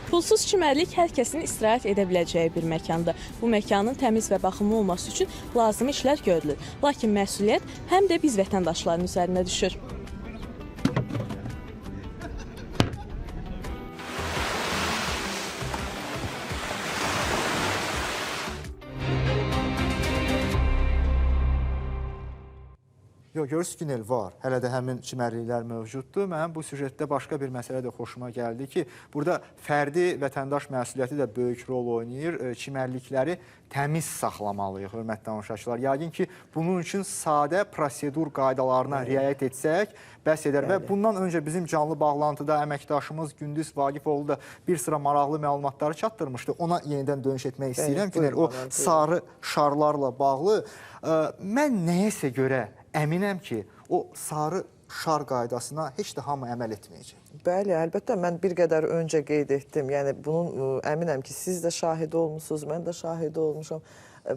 Pulsuz çimərlik hər kəsin istirahət edə biləcəyi bir məkandır. Bu məkanın təmiz və baxımlı olması üçün lazımi işlər görülür. Lakin məsuliyyət həm də biz vətəndaşların üzərinə düşür. Yox, görürsünüz ki, Günel var. Hələ də həmin çimərliklər mövcuddur. Mənim bu süjetdə başqa bir məsələ də xoşuma gəldi ki, burada fərdi vətəndaş məsuliyyəti də böyük rol oynayır. Çimərlikləri təmiz saxlamalıyıq, hörmətli tamaşaçılar. Yəqin ki, bunun üçün sadə prosedur qaydalarına riayət etsək, bəs edər. Və bundan öncə bizim canlı bağlantıda əməkdaşımız Gündüz Vaqifoğlu da bir sıra maraqlı məlumatları çatdırmışdı. Ona yenidən dönüş etmək istəyirəm. Günel, o sarı şarlarla bağlı. Mən nəyəsə görə əminəm ki, o sarı şar qaydasına heç də hamı əməl etməyəcək. Bəli, əlbəttə, mən bir qədər öncə qeyd etdim. Yəni, bunun əminəm ki, siz də şahid olmuşsunuz, mən də şahid olmuşam.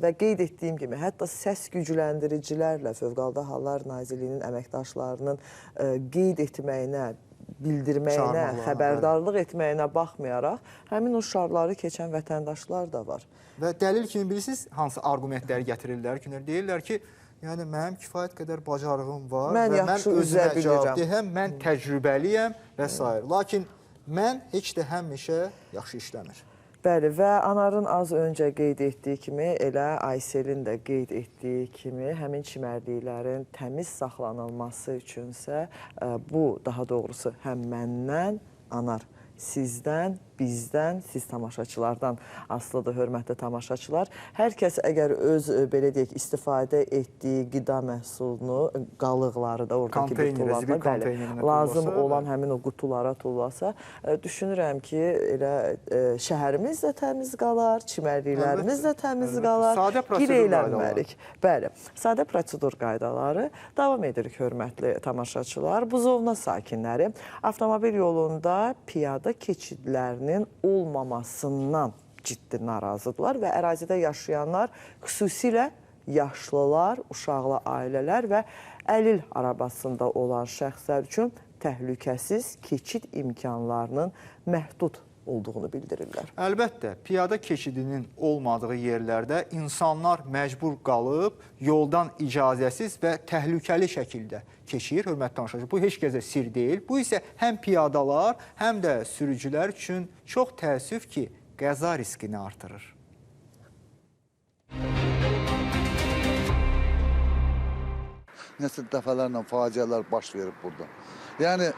Və qeyd etdiyim kimi, hətta səs gücləndiricilərlə Fövqəladə Hallar Nazirliyinin əməkdaşlarının qeyd etməyinə, bildirməyinə, xəbərdarlıq etməyinə baxmayaraq, həmin o şarları keçən vətəndaşlar da var. Və dəlil kimi bilirsiniz, hansı argumentləri gətirirlər? Deyirlər ki, yəni mənim kifayət qədər bacarığım var mən və mən özümə cavabdehəm, mən təcrübəliyəm və s. Lakin mən heç də həmişə yaxşı işləmir. Bəli, və Anarın az öncə qeyd etdiyi kimi, elə Ayselin də qeyd etdiyi kimi, həmin çimərliklərin təmiz saxlanılması üçünsə, bu daha doğrusu həm məndən, Anar, sizdən, bizdən, siz tamaşaçılardan asılıdır, hörmətli tamaşaçılar. Hər kəs əgər öz, belə deyək, istifadə etdiyi qida məhsulunu, qalıqları da oradakı bir tullasa, bəli, lazım olan həmin o qutulara tullasa, düşünürəm ki, elə şəhərimiz də təmiz qalar, çimərliklərimiz də təmiz qalar, gileylənmərik. Bəli, sadə prosedur qaydaları. Davam edirik, hörmətli tamaşaçılar. Buzovna sakinləri avtomobil yolunda piyada keçidlərinin olmamasından ciddi narazıdırlar və ərazidə yaşayanlar, xüsusilə yaşlılar, uşaqlı ailələr və əlil arabasında olan şəxslər üçün təhlükəsiz keçid imkanlarının məhdud olduğunu bildirirlər. Əlbəttə, piyada keçidinin olmadığı yerlərdə insanlar məcbur qalıb yoldan icazəsiz və təhlükəli şəkildə keçir, hörmətli tamaşaçılar. Bu heç kəsə sir deyil. Bu isə həm piyadalar, həm də sürücülər üçün çox təəssüf ki, qəza riskini artırır. Neçə dəfələrlə faciələr baş verib burada. Yəni,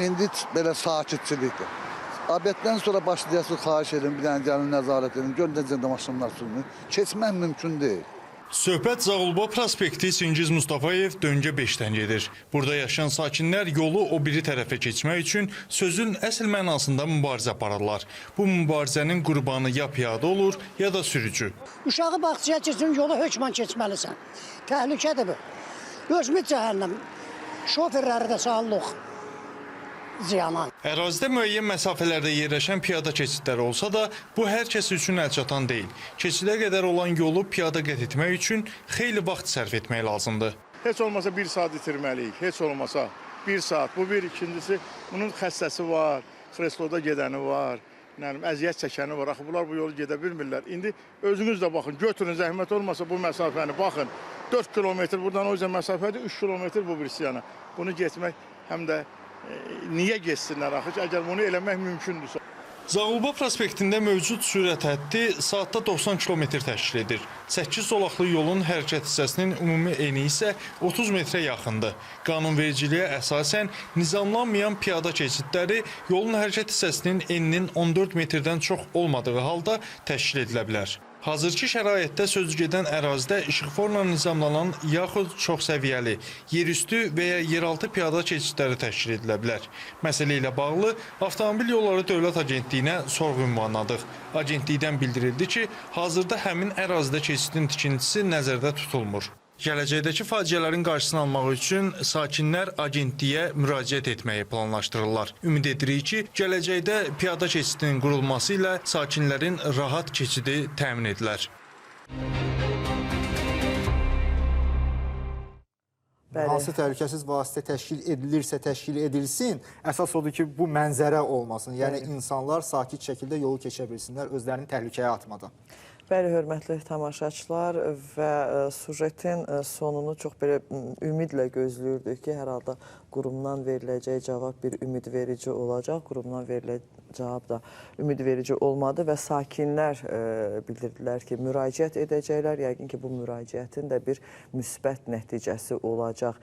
indi belə sakitçilikdir. Obeddən sonra başlayasınız, xahiş edin, bir dənə gəlin, nəzarət edin, görün necə də maşınlar sürünür. Keçmək mümkün deyil. Söhbət Zağulba prospekti Çingiz Mustafayev döngə 5-dən gedir. Burada yaşayan sakinlər yolu o biri tərəfə keçmək üçün sözün əsl mənasında mübarizə aparırlar. Bu mübarizənin qurbanı ya piyada olur, ya da sürücü. Uşağı bağçaya keçsin, yolu hökmən keçməlisən. Təhlükədir bu. Özümüz cəhənnəm. Şoferləri də sağlıq ziyana. Ərazidə müəyyən məsafələrdə yerləşən piyada keçidləri olsa da, bu hər kəs üçün əlçatan deyil. Keçidə qədər olan yolu piyada qət etmək üçün xeyli vaxt sərf etmək lazımdır. Heç olmasa bir saat itirməliyik, heç olmasa bir saat. Bu bir, ikincisi, bunun xəstəsi var, kresloda gedəni var, əziyyət çəkəni var. Axı, bunlar bu yolu gedə bilmirlər. İndi özünüz də baxın, götürün, zəhmət olmasa bu məsafəni, baxın. 4 kilometr buradan o yüzden məsafədir, 3 kilometr bu birisi yana. Bunu getmək həm də niyə getsinlər axı? Əgər bunu eləmək mümkündürsə. Zağulba prospektində mövcud sürət həddi saatda 90 km təşkil edir. 8 zolaqlı yolun hərəkət hissəsinin ümumi eni isə 30 metrə yaxındır. Qanunvericiliyə əsasən nizamlanmayan piyada keçidləri yolun hərəkət hissəsinin eninin 14 metrdən çox olmadığı halda təşkil edilə bilər. Hazırki şəraitdə sözügedən ərazidə işıqforla nizamlanan yaxud çoxsəviyyəli yerüstü və ya yeraltı piyada keçidləri təşkil edilə bilər. Məsələ ilə bağlı Avtomobil Yolları Dövlət Agentliyinə sorğu ünvanladıq. Agentlikdən bildirildi ki, hazırda həmin ərazidə keçidin tikintisi nəzərdə tutulmur. Gələcəkdəki faciələrin qarşısını almaq üçün sakinlər agentliyə müraciət etməyi planlaşdırırlar. Ümid edirik ki, gələcəkdə piyada keçidinin qurulması ilə sakinlərin rahat keçidi təmin edilər. Bəli. Hansı təhlükəsiz vasitə təşkil edilirsə təşkil edilsin, əsas odur ki, bu mənzərə olmasın. Yəni insanlar sakit şəkildə yolu keçə bilsinlər, özlərini təhlükəyə atmadan. Bəli, hörmətli tamaşaçılar və sujetin sonunu çox belə ümidlə gözləyirdik ki, hər halda qurumdan veriləcək cavab bir ümidverici olacaq. Qurumdan veriləcək cavab da ümidverici olmadı və sakinlər bildirdilər ki, müraciət edəcəklər. Yəqin ki, bu müraciətin də bir müsbət nəticəsi olacaq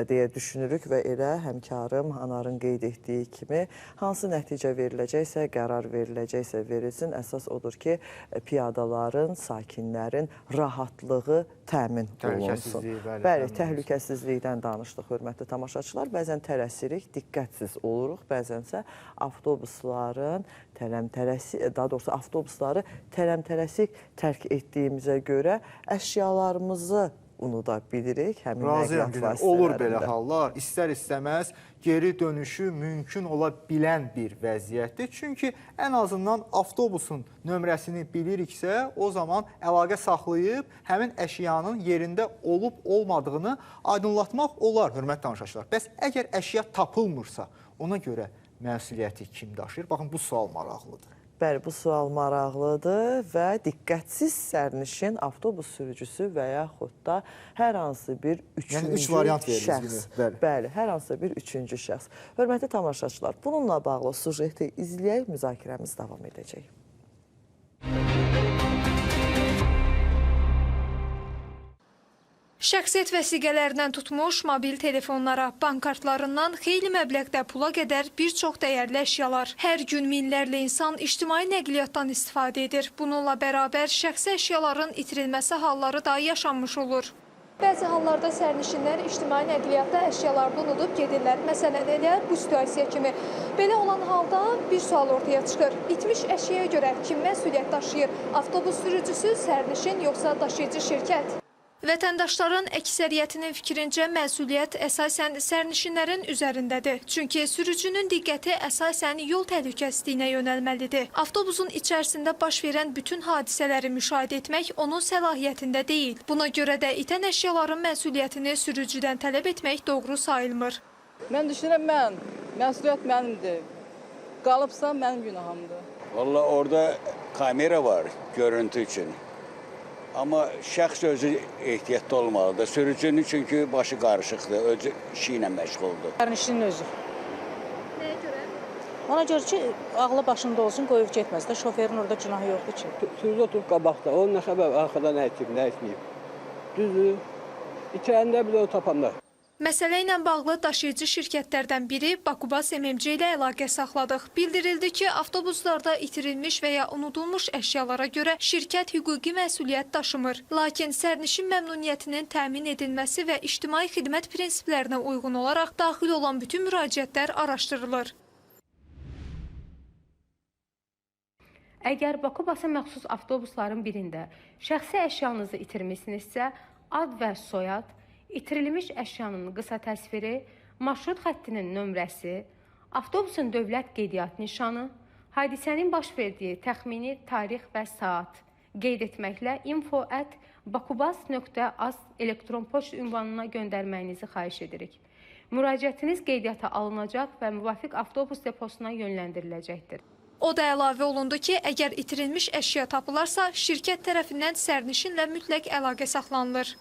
deyə düşünürük və elə həmkarım Anarın qeyd etdiyi kimi hansı nəticə veriləcəksə, qərar veriləcəksə verilsin. Əsas odur ki, piyadaların, sakinlərin rahatlığı təmin olunsun. Bəli, təhlükəsizlikdən danışdıq, hörmətli tamaşaçılar. Bəzən tələsirik, diqqətsiz oluruq, bəzənsə avtobusların avtobusları tələm-tələsik tərk etdiyimizə görə əşyalarımızı unuda bilirik. Həmin Razıyam, olur belə hallar, istər-istəməz geri dönüşü mümkün ola bilən bir vəziyyətdir. Çünki ən azından avtobusun nömrəsini biliriksə, o zaman əlaqə saxlayıb həmin əşyanın yerində olub olmadığını aydınlatmaq olar, hörmətli tamaşaçılar. Bəs əgər əşya tapılmırsa, ona görə məsuliyyəti kim daşıyır? Baxın, bu sual maraqlıdır. Bəli, bu sual maraqlıdır və diqqətsiz sərnişin, avtobus sürücüsü və yaxud da hər hansı bir üçüncü şəxs. Bəli, hər hansı bir üçüncü şəxs. Hörmətli tamaşaçılar, bununla bağlı sujeti izləyək, müzakirəmiz davam edəcək. Şəxsiyyət vəsiqələrindən tutmuş mobil telefonlara, bank kartlarından xeyli məbləğdə pula qədər bir çox dəyərli əşyalar. Hər gün minlərlə insan ictimai nəqliyyatdan istifadə edir. Bununla bərabər şəxsi əşyaların itirilməsi halları da yaşanmış olur. Bəzi hallarda sərnişinlər ictimai nəqliyyatda əşyalarını unudub gedirlər. Məsələn, elə bu situasiya kimi. Belə olan halda bir sual ortaya çıxır. İtmiş əşyaya görə kim məsuliyyət daşıyır? Avtobus sürücüsü, sərnişin yoxsa daşıyıcı şirkət? Vətəndaşların əksəriyyətinin fikrincə məsuliyyət əsasən sərnişinlərin üzərindədir. Çünki sürücünün diqqəti əsasən yol təhlükəsizliyinə yönəlməlidir. Avtobusun içərisində baş verən bütün hadisələri müşahidə etmək onun səlahiyyətində deyil. Buna görə də itən əşyaların məsuliyyətini sürücüdən tələb etmək doğru sayılmır. Mən düşünürəm, məsuliyyət mənimdir. Qalıbsa mənim günahımdır. Vallahi orada kamera var görüntü üçün. Amma şəxs özü ehtiyatlı olmalıdır. Sürücünün çünki başı qarışıqdır, özü işi ilə məşğuldur. Sərnişinin özü. Nəyə görə? Ona görə ki, ağlı başında olsun, qoyub getməz də. Şoferin orada günahı yoxdur ki. Sürücü oturub qabaqda, onun nə xəbər arxada nə itib, nə itməyib. Düzdür, itirəndə bir də o tapanda. Məsələ ilə bağlı daşıyıcı şirkətlərdən biri Bakubas MMC ilə əlaqə saxladıq. Bildirildi ki, avtobuslarda itirilmiş və ya unudulmuş əşyalara görə şirkət hüquqi məsuliyyət daşımır. Lakin sərnişin məmnuniyyətinin təmin edilməsi və ictimai xidmət prinsiplərinə uyğun olaraq daxil olan bütün müraciətlər araşdırılır. Əgər Bakubasa məxsus avtobusların birində şəxsi əşyanızı itirmisinizsə, ad və soyad, itirilmiş əşyanın qısa təsviri, marşrut xəttinin nömrəsi, avtobusun dövlət qeydiyyat nişanı, hadisənin baş verdiyi təxmini tarix və saat qeyd etməklə info@bakubas.az elektron poçt ünvanına göndərməyinizi xahiş edirik. Müraciətiniz qeydiyyata alınacaq və müvafiq avtobus deposuna yönləndiriləcəkdir. O da əlavə olundu ki, əgər itirilmiş əşya tapılarsa, şirkət tərəfindən sərnişinlə mütləq əlaqə saxlanılır.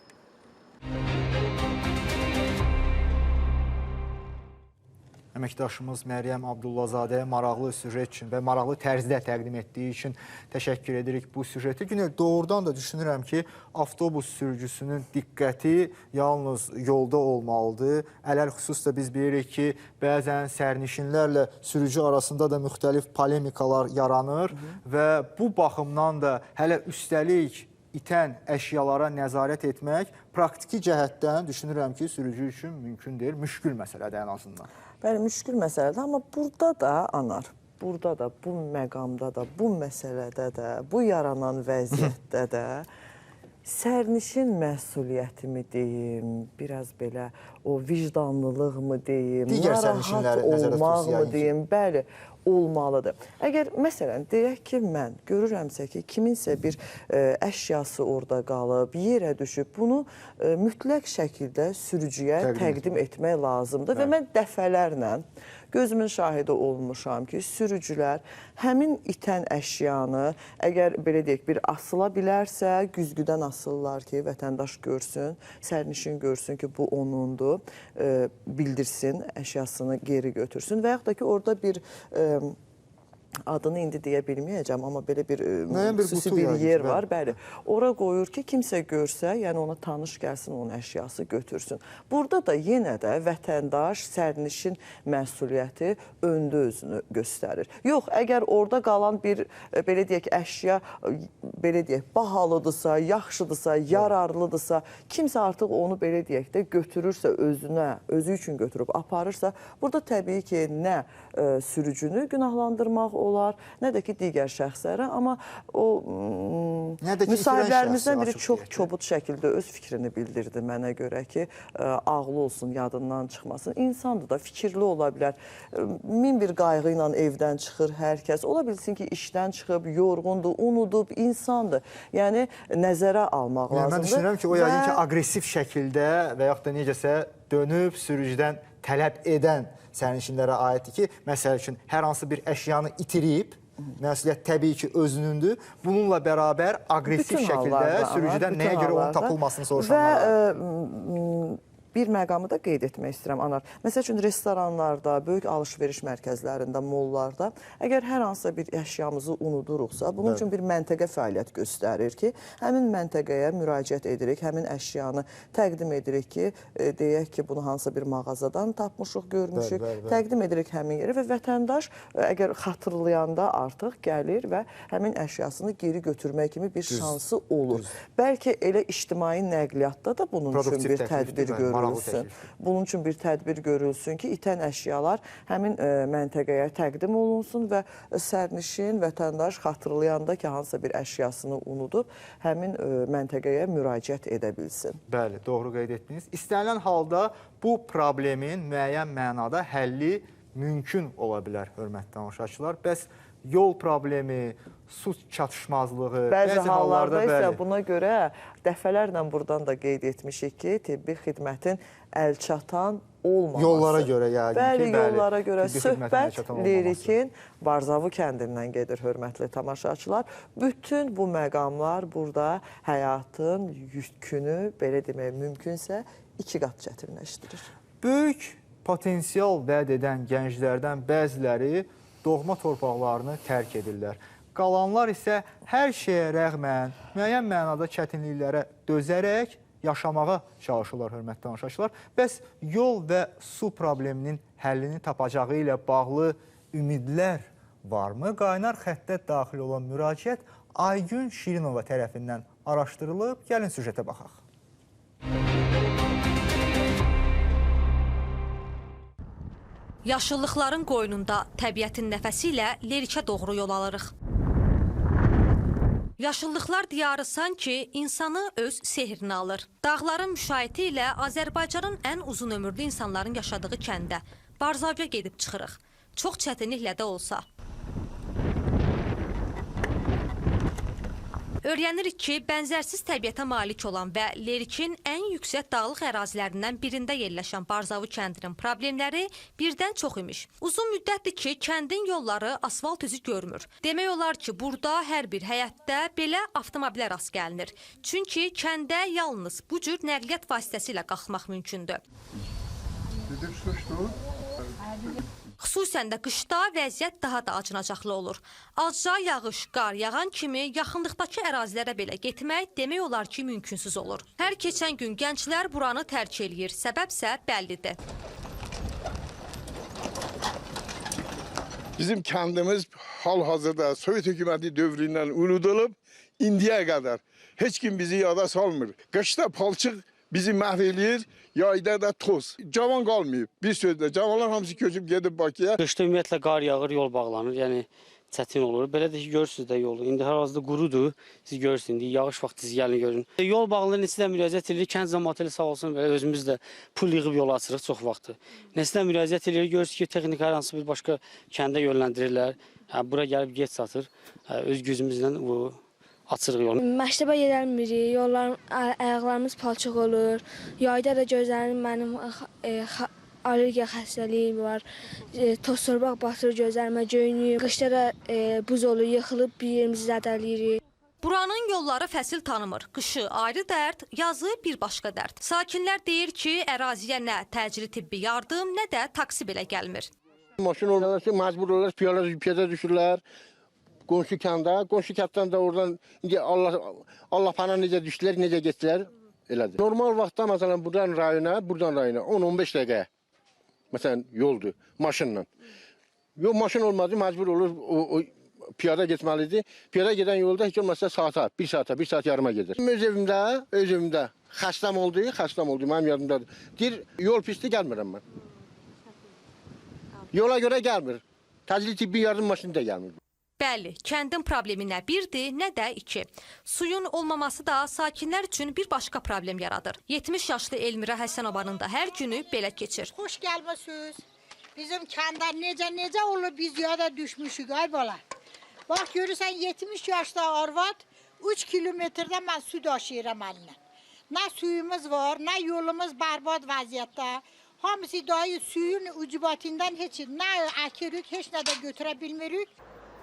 Əməkdaşımız Məryəm Abdullazadəyə maraqlı süjet üçün və maraqlı tərzdə təqdim etdiyi üçün təşəkkür edirik bu süjeti. Günel, doğrudan da düşünürəm ki, avtobus sürücüsünün diqqəti yalnız yolda olmalıdır. Ələl-xüsus da biz bilirik ki, bəzən sərnişinlərlə sürücü arasında da müxtəlif polemikalar yaranır və bu baxımdan da hələ üstəlik itən əşyalara nəzarət etmək praktiki cəhətdən düşünürəm ki, sürücü üçün mümkün deyil, müşkül məsələdir ən azından. Bəli, müşkül məsələdir, amma burada da Anar, burada da, bu məqamda da, bu məsələdə də, bu yaranan vəziyyətdə də sərnişin məsuliyyətimi deyim, biraz belə o vicdanlılıq mı deyim, narahat olmaq mı deyim, bəli, olmalıdır. Əgər məsələn deyək ki, mən görürəmsə ki, kiminsə bir əşyası orada qalıb, yerə düşüb, bunu mütləq şəkildə sürücüyə təqdim etmək lazımdır və mən dəfələrlə gözümün şahidi olmuşam ki, sürücülər həmin itən əşyanı, əgər belə deyək, bir asıla bilərsə, güzgüdən asırlar ki, vətəndaş görsün, sərnişin görsün ki, bu onundur, bildirsin, əşyasını geri götürsün və yaxud da ki, orada bir adını indi deyə bilməyəcəm, amma belə bir xüsusi bir yer var, bəli. Ora qoyur ki, kimsə görsə, yəni ona tanış gəlsin, onun əşyası götürsün. Burada da yenə də vətəndaş, sərnişin məsuliyyəti öndə özünü göstərir. Yox, əgər orada qalan bir, belə deyək, əşya, belə deyək, bahalıdırsa, yaxşıdırsa, yararlıdırsa, kimsə artıq onu, belə deyək də, götürürsə özünə, özü üçün götürüb aparırsa, burada təbii ki, nə sürücünü günahlandırmaq olar, nə də ki digər şəxslərə, amma o müsahiblərimizdən biri çox kobud şəkildə öz fikrini bildirdi mənə görə ki, ağlı olsun, yadından çıxmasın. İnsandır da, fikirli ola bilər. Min bir qayğı ilə evdən çıxır hər kəs. Ola bilsin ki, işdən çıxıb, yorğundur, unudub, insandır. Yəni, nəzərə almaq lazımdır. Mən düşünürəm ki, o yəqin ki, aqressiv şəkildə və yaxud da necəsə dönüb sürücüdən tələb edən sərnişinlərə aiddir ki, məsəl üçün, hər hansı bir əşyanı itirib, məsuliyyət təbii ki, özünündür. Bununla bərabər aqressiv şəkildə sürücüdən nəyə görə onun tapılmasını soruşanlara. Və bir məqamı da qeyd etmək istəyirəm, Anar. Məsəl üçün, restoranlarda, böyük alış-veriş mərkəzlərində, mollarda, əgər hər hansısa bir əşyamızı unuduruqsa, bunun üçün bir məntəqə fəaliyyət göstərir ki, həmin məntəqəyə müraciət edirik, həmin əşyanı təqdim edirik ki, deyək ki, bunu hansısa bir mağazadan tapmışıq, görmüşük, təqdim edirik həmin yerə və vətəndaş əgər xatırlayanda artıq gəlir və həmin əşyasını geri götürmək kimi bir şansı olur. Bəlkə elə ictimai nəqliyyatda da bunun üçün bir tədbir görülür. Bunun üçün bir tədbir görülsün ki, itən əşyalar həmin məntəqəyə təqdim olunsun və sərnişin, vətəndaş xatırlayanda ki, hansısa bir əşyasını unudub, həmin məntəqəyə müraciət edə bilsin. Bəli, doğru qeyd etdiniz. İstənilən halda bu problemin müəyyən mənada həlli mümkün ola bilər, hörmətli tamaşaçılar. Bəs yol problemi, su çatışmazlığı, bəzi hallarda isə buna görə dəfələrlə buradan da qeyd etmişik ki, tibbi xidmətin əlçatan olmaması. Yollara görə yəqin ki, bəli, yollara görə söhbət Lerikin Barzavu kəndindən gedir, hörmətli tamaşaçılar. Bütün bu məqamlar burada həyatın yükünü, belə demək mümkünsə, iki qat çətinləşdirir. Böyük potensial vəd edən gənclərdən bəziləri doğma torpaqlarını tərk edirlər. Qalanlar isə hər şeyə rəğmən müəyyən mənada çətinliklərə dözərək yaşamağa çalışırlar, hörmətli tamaşaçılar. Bəs yol və su probleminin həllini tapacağı ilə bağlı ümidlər varmı? Qaynar xəttə daxil olan müraciət Aygün Şirinova tərəfindən araşdırılıb. Gəlin süjetə baxaq. Yaşıllıqların qoynunda təbiətin nəfəsi ilə Lerikə doğru yol alırıq. Yaşıllıqlar diyarı sanki insanı öz sehrinə alır. Dağların müşayiəti ilə Azərbaycanın ən uzun ömürlü insanların yaşadığı kəndə, Barzaviyə gedib çıxırıq. Çox çətinliklə də olsa. Öyrənirik ki, bənzərsiz təbiətə malik olan və Lerikin ən yüksək dağlıq ərazilərindən birində yerləşən Barzavu kəndinin problemləri birdən çox imiş. Uzun müddətdir ki, kəndin yolları asfalt üzü görmür. Demək olar ki, burada hər bir həyətdə belə avtomobilə rast gəlinir. Çünki kəndə yalnız bu cür nəqliyyat vasitəsilə qalxmaq mümkündür. Xüsusən də qışda vəziyyət daha da acınacaqlı olur. Azca yağış, qar yağan kimi yaxınlıqdakı ərazilərə belə getmək demək olar ki, mümkünsüz olur. Hər keçən gün gənclər buranı tərk eləyir. Səbəbsə bəllidir. Bizim kəndimiz hal-hazırda Sovet hökuməti dövründən unudulub indiyə qədər heç kim bizi yada salmır. Qışda palçıq bizi məhv eləyir, yayda da toz. Cavan qalmayıb. Bir sözlə, cavanlar hamısı köçüb gedib Bakıya. Qışda ümumiyyətlə qar yağır, yol bağlanır, yəni çətin olur. Belə də ki, görürsünüz də yolu. İndi hal-hazırda qurudur, siz görürsünüz. İndi yağış vaxtı siz gəlin görün. Yol bağlanır, neçə də müraciət edirik. Kənd cəmaatı ilə sağ olsun, belə özümüz də pul yığıb yolu açırıq çox vaxtı. Neçə də müraciət edirik, görürsünüz ki, texnika hər hansı bir başqa kəndə yönləndirirlər. Hə, bura gəlib geç çatır. Hə, öz gücümüzlə bu açırıq yolu. Məktəbə gedəlmirik, yollar, ayaqlarımız palçıq olur. Yayda da gözlərim mənim allergiya xəstəliyim var. Toz torbaq batır gözlərimə, göynüyür. Qışda da buz olur, yıxılıb bir yerimizi zədələyirik. Buranın yolları fəsil tanımır. Qışı ayrı dərd, yazı bir başqa dərd. Sakinlər deyir ki, əraziyə nə təcili tibbi yardım, nə də taksi belə gəlmir. Maşın olurlar, məcbur olurlar, piyada düşürlər. Qonşu kəndə, qonşu kənddən də oradan indi Allah pana necə düşdülər, necə getdilər, elədir. Normal vaxtda məsələn buradan rayona, 10-15 dəqiqə məsələn yoldur maşınla. Yox, maşın olmadı, məcbur olur o piyada getməlidir. Piyada gedən yolda heç olmazsa saata, bir saata, bir saat yarıma gedir. Öz evimdə xəstəm oldu, mənim yadımdadır. Deyir, yol pisdir, gəlmirəm mən. Yola görə gəlmir. Təcili tibbi yardım maşını da gəlmir. Bəli, kəndin problemi nə birdir, nə də iki. Suyun olmaması da sakinlər üçün bir başqa problem yaradır. 70 yaşlı Elmira Həsənovanın da hər günü belə keçir. Xoş gəlmisiniz. Bizim kəndə necə olur, biz yada düşmüşük, ay bala. Bax, görürsən, 70 yaşlı arvad 3 kilometrdə mən su daşıyıram əlinə. Nə suyumuz var, nə yolumuz bərbad vəziyyətdə. Hamısı dayı suyun ucubatindən heç nə əkirik, heç nə də götürə bilmirik.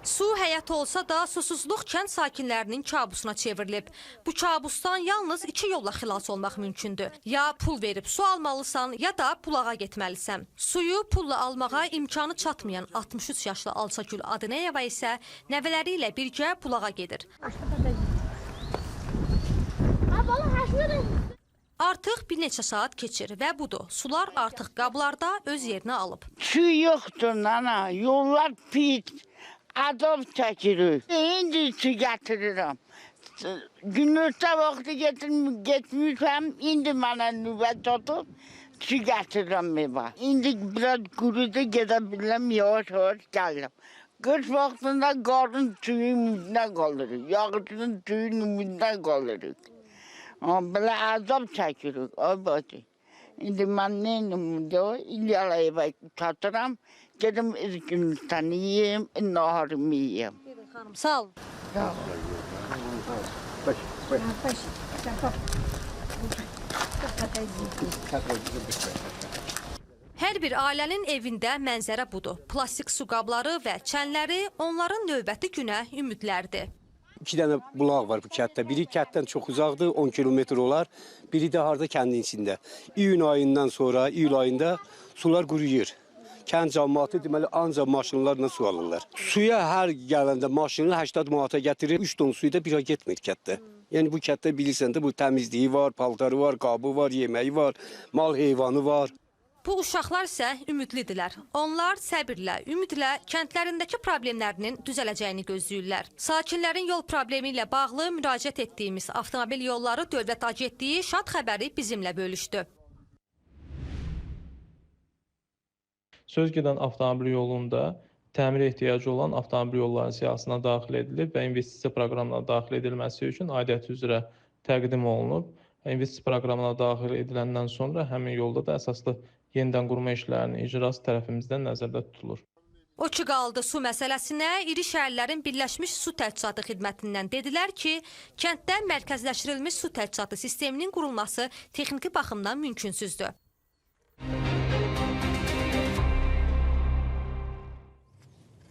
Su həyat olsa da susuzluq kənd sakinlərinin kabusuna çevrilib. Bu kabusdan yalnız iki yolla xilas olmaq mümkündür. Ya pul verib su almalısan, ya da bulağa getməlisən. Suyu pulla almağa imkanı çatmayan 63 yaşlı Alçagül Adınəyeva isə nəvələri ilə birgə bulağa gedir. Artıq bir neçə saat keçir və budur, sular artıq qablarda öz yerini alıb. Su yoxdur nana, yollar pis. Əzab çəkirik. İndi su gətirirəm. Günorta vaxtı getmişəm, indi mənə növbət çatıb, su gətirirəm evə. İndi biraz qurudu, gedə bilirəm, yavaş-yavaş gəlirəm. Qış vaxtında qarın suyun ümidinə qalırıq, yağışın suyun ümidinə qalırıq. Belə əzab çəkirik, ay bacı. İndi mən neynim burada, indi hələ evə çatıram. Gedim günortanı yiyeyim, naharımı yiyeyim. Xanım, sağ olun. Hər bir ailənin evində mənzərə budur. Plastik su qabları və çənləri onların növbəti günə ümidlərdir. 2 dənə bulaq var bu kənddə. Biri kənddən çox uzaqdır, 10 kilometr olar. Biri də harda kəndin içində. İyun ayından sonra, iyul ayında sular quruyur. Kənd cəmaatı deməli ancaq maşınlarla su alırlar. Suya hər gələndə maşını 80 manata gətirir. 3 ton suyu da bir ay getmir kənddə. Yəni bu kənddə bilirsən də bu təmizliyi var, paltarı var, qabı var, yeməyi var, mal heyvanı var. Bu uşaqlar isə ümidlidirlər. Onlar səbirlə, ümidlə kəndlərindəki problemlərinin düzələcəyini gözləyirlər. Sakinlərin yol problemi ilə bağlı müraciət etdiyimiz Avtomobil Yolları Dövlət Agentliyi şad xəbəri bizimlə bölüşdü. Söz gedən avtomobil yolunda təmir ehtiyacı olan avtomobil yollarının siyahısına daxil edilib və investisiya proqramına daxil edilməsi üçün aidiyyəti üzrə təqdim olunub. İnvestisiya proqramına daxil ediləndən sonra həmin yolda da əsaslı yenidən qurma işlərinin icrası tərəfimizdən nəzərdə tutulur. O ki qaldı su məsələsinə, iri şəhərlərin Birləşmiş Su Təchizatı Xidmətindən dedilər ki, kənddə mərkəzləşdirilmiş su təchizatı sisteminin qurulması texniki baxımdan mümkünsüzdür.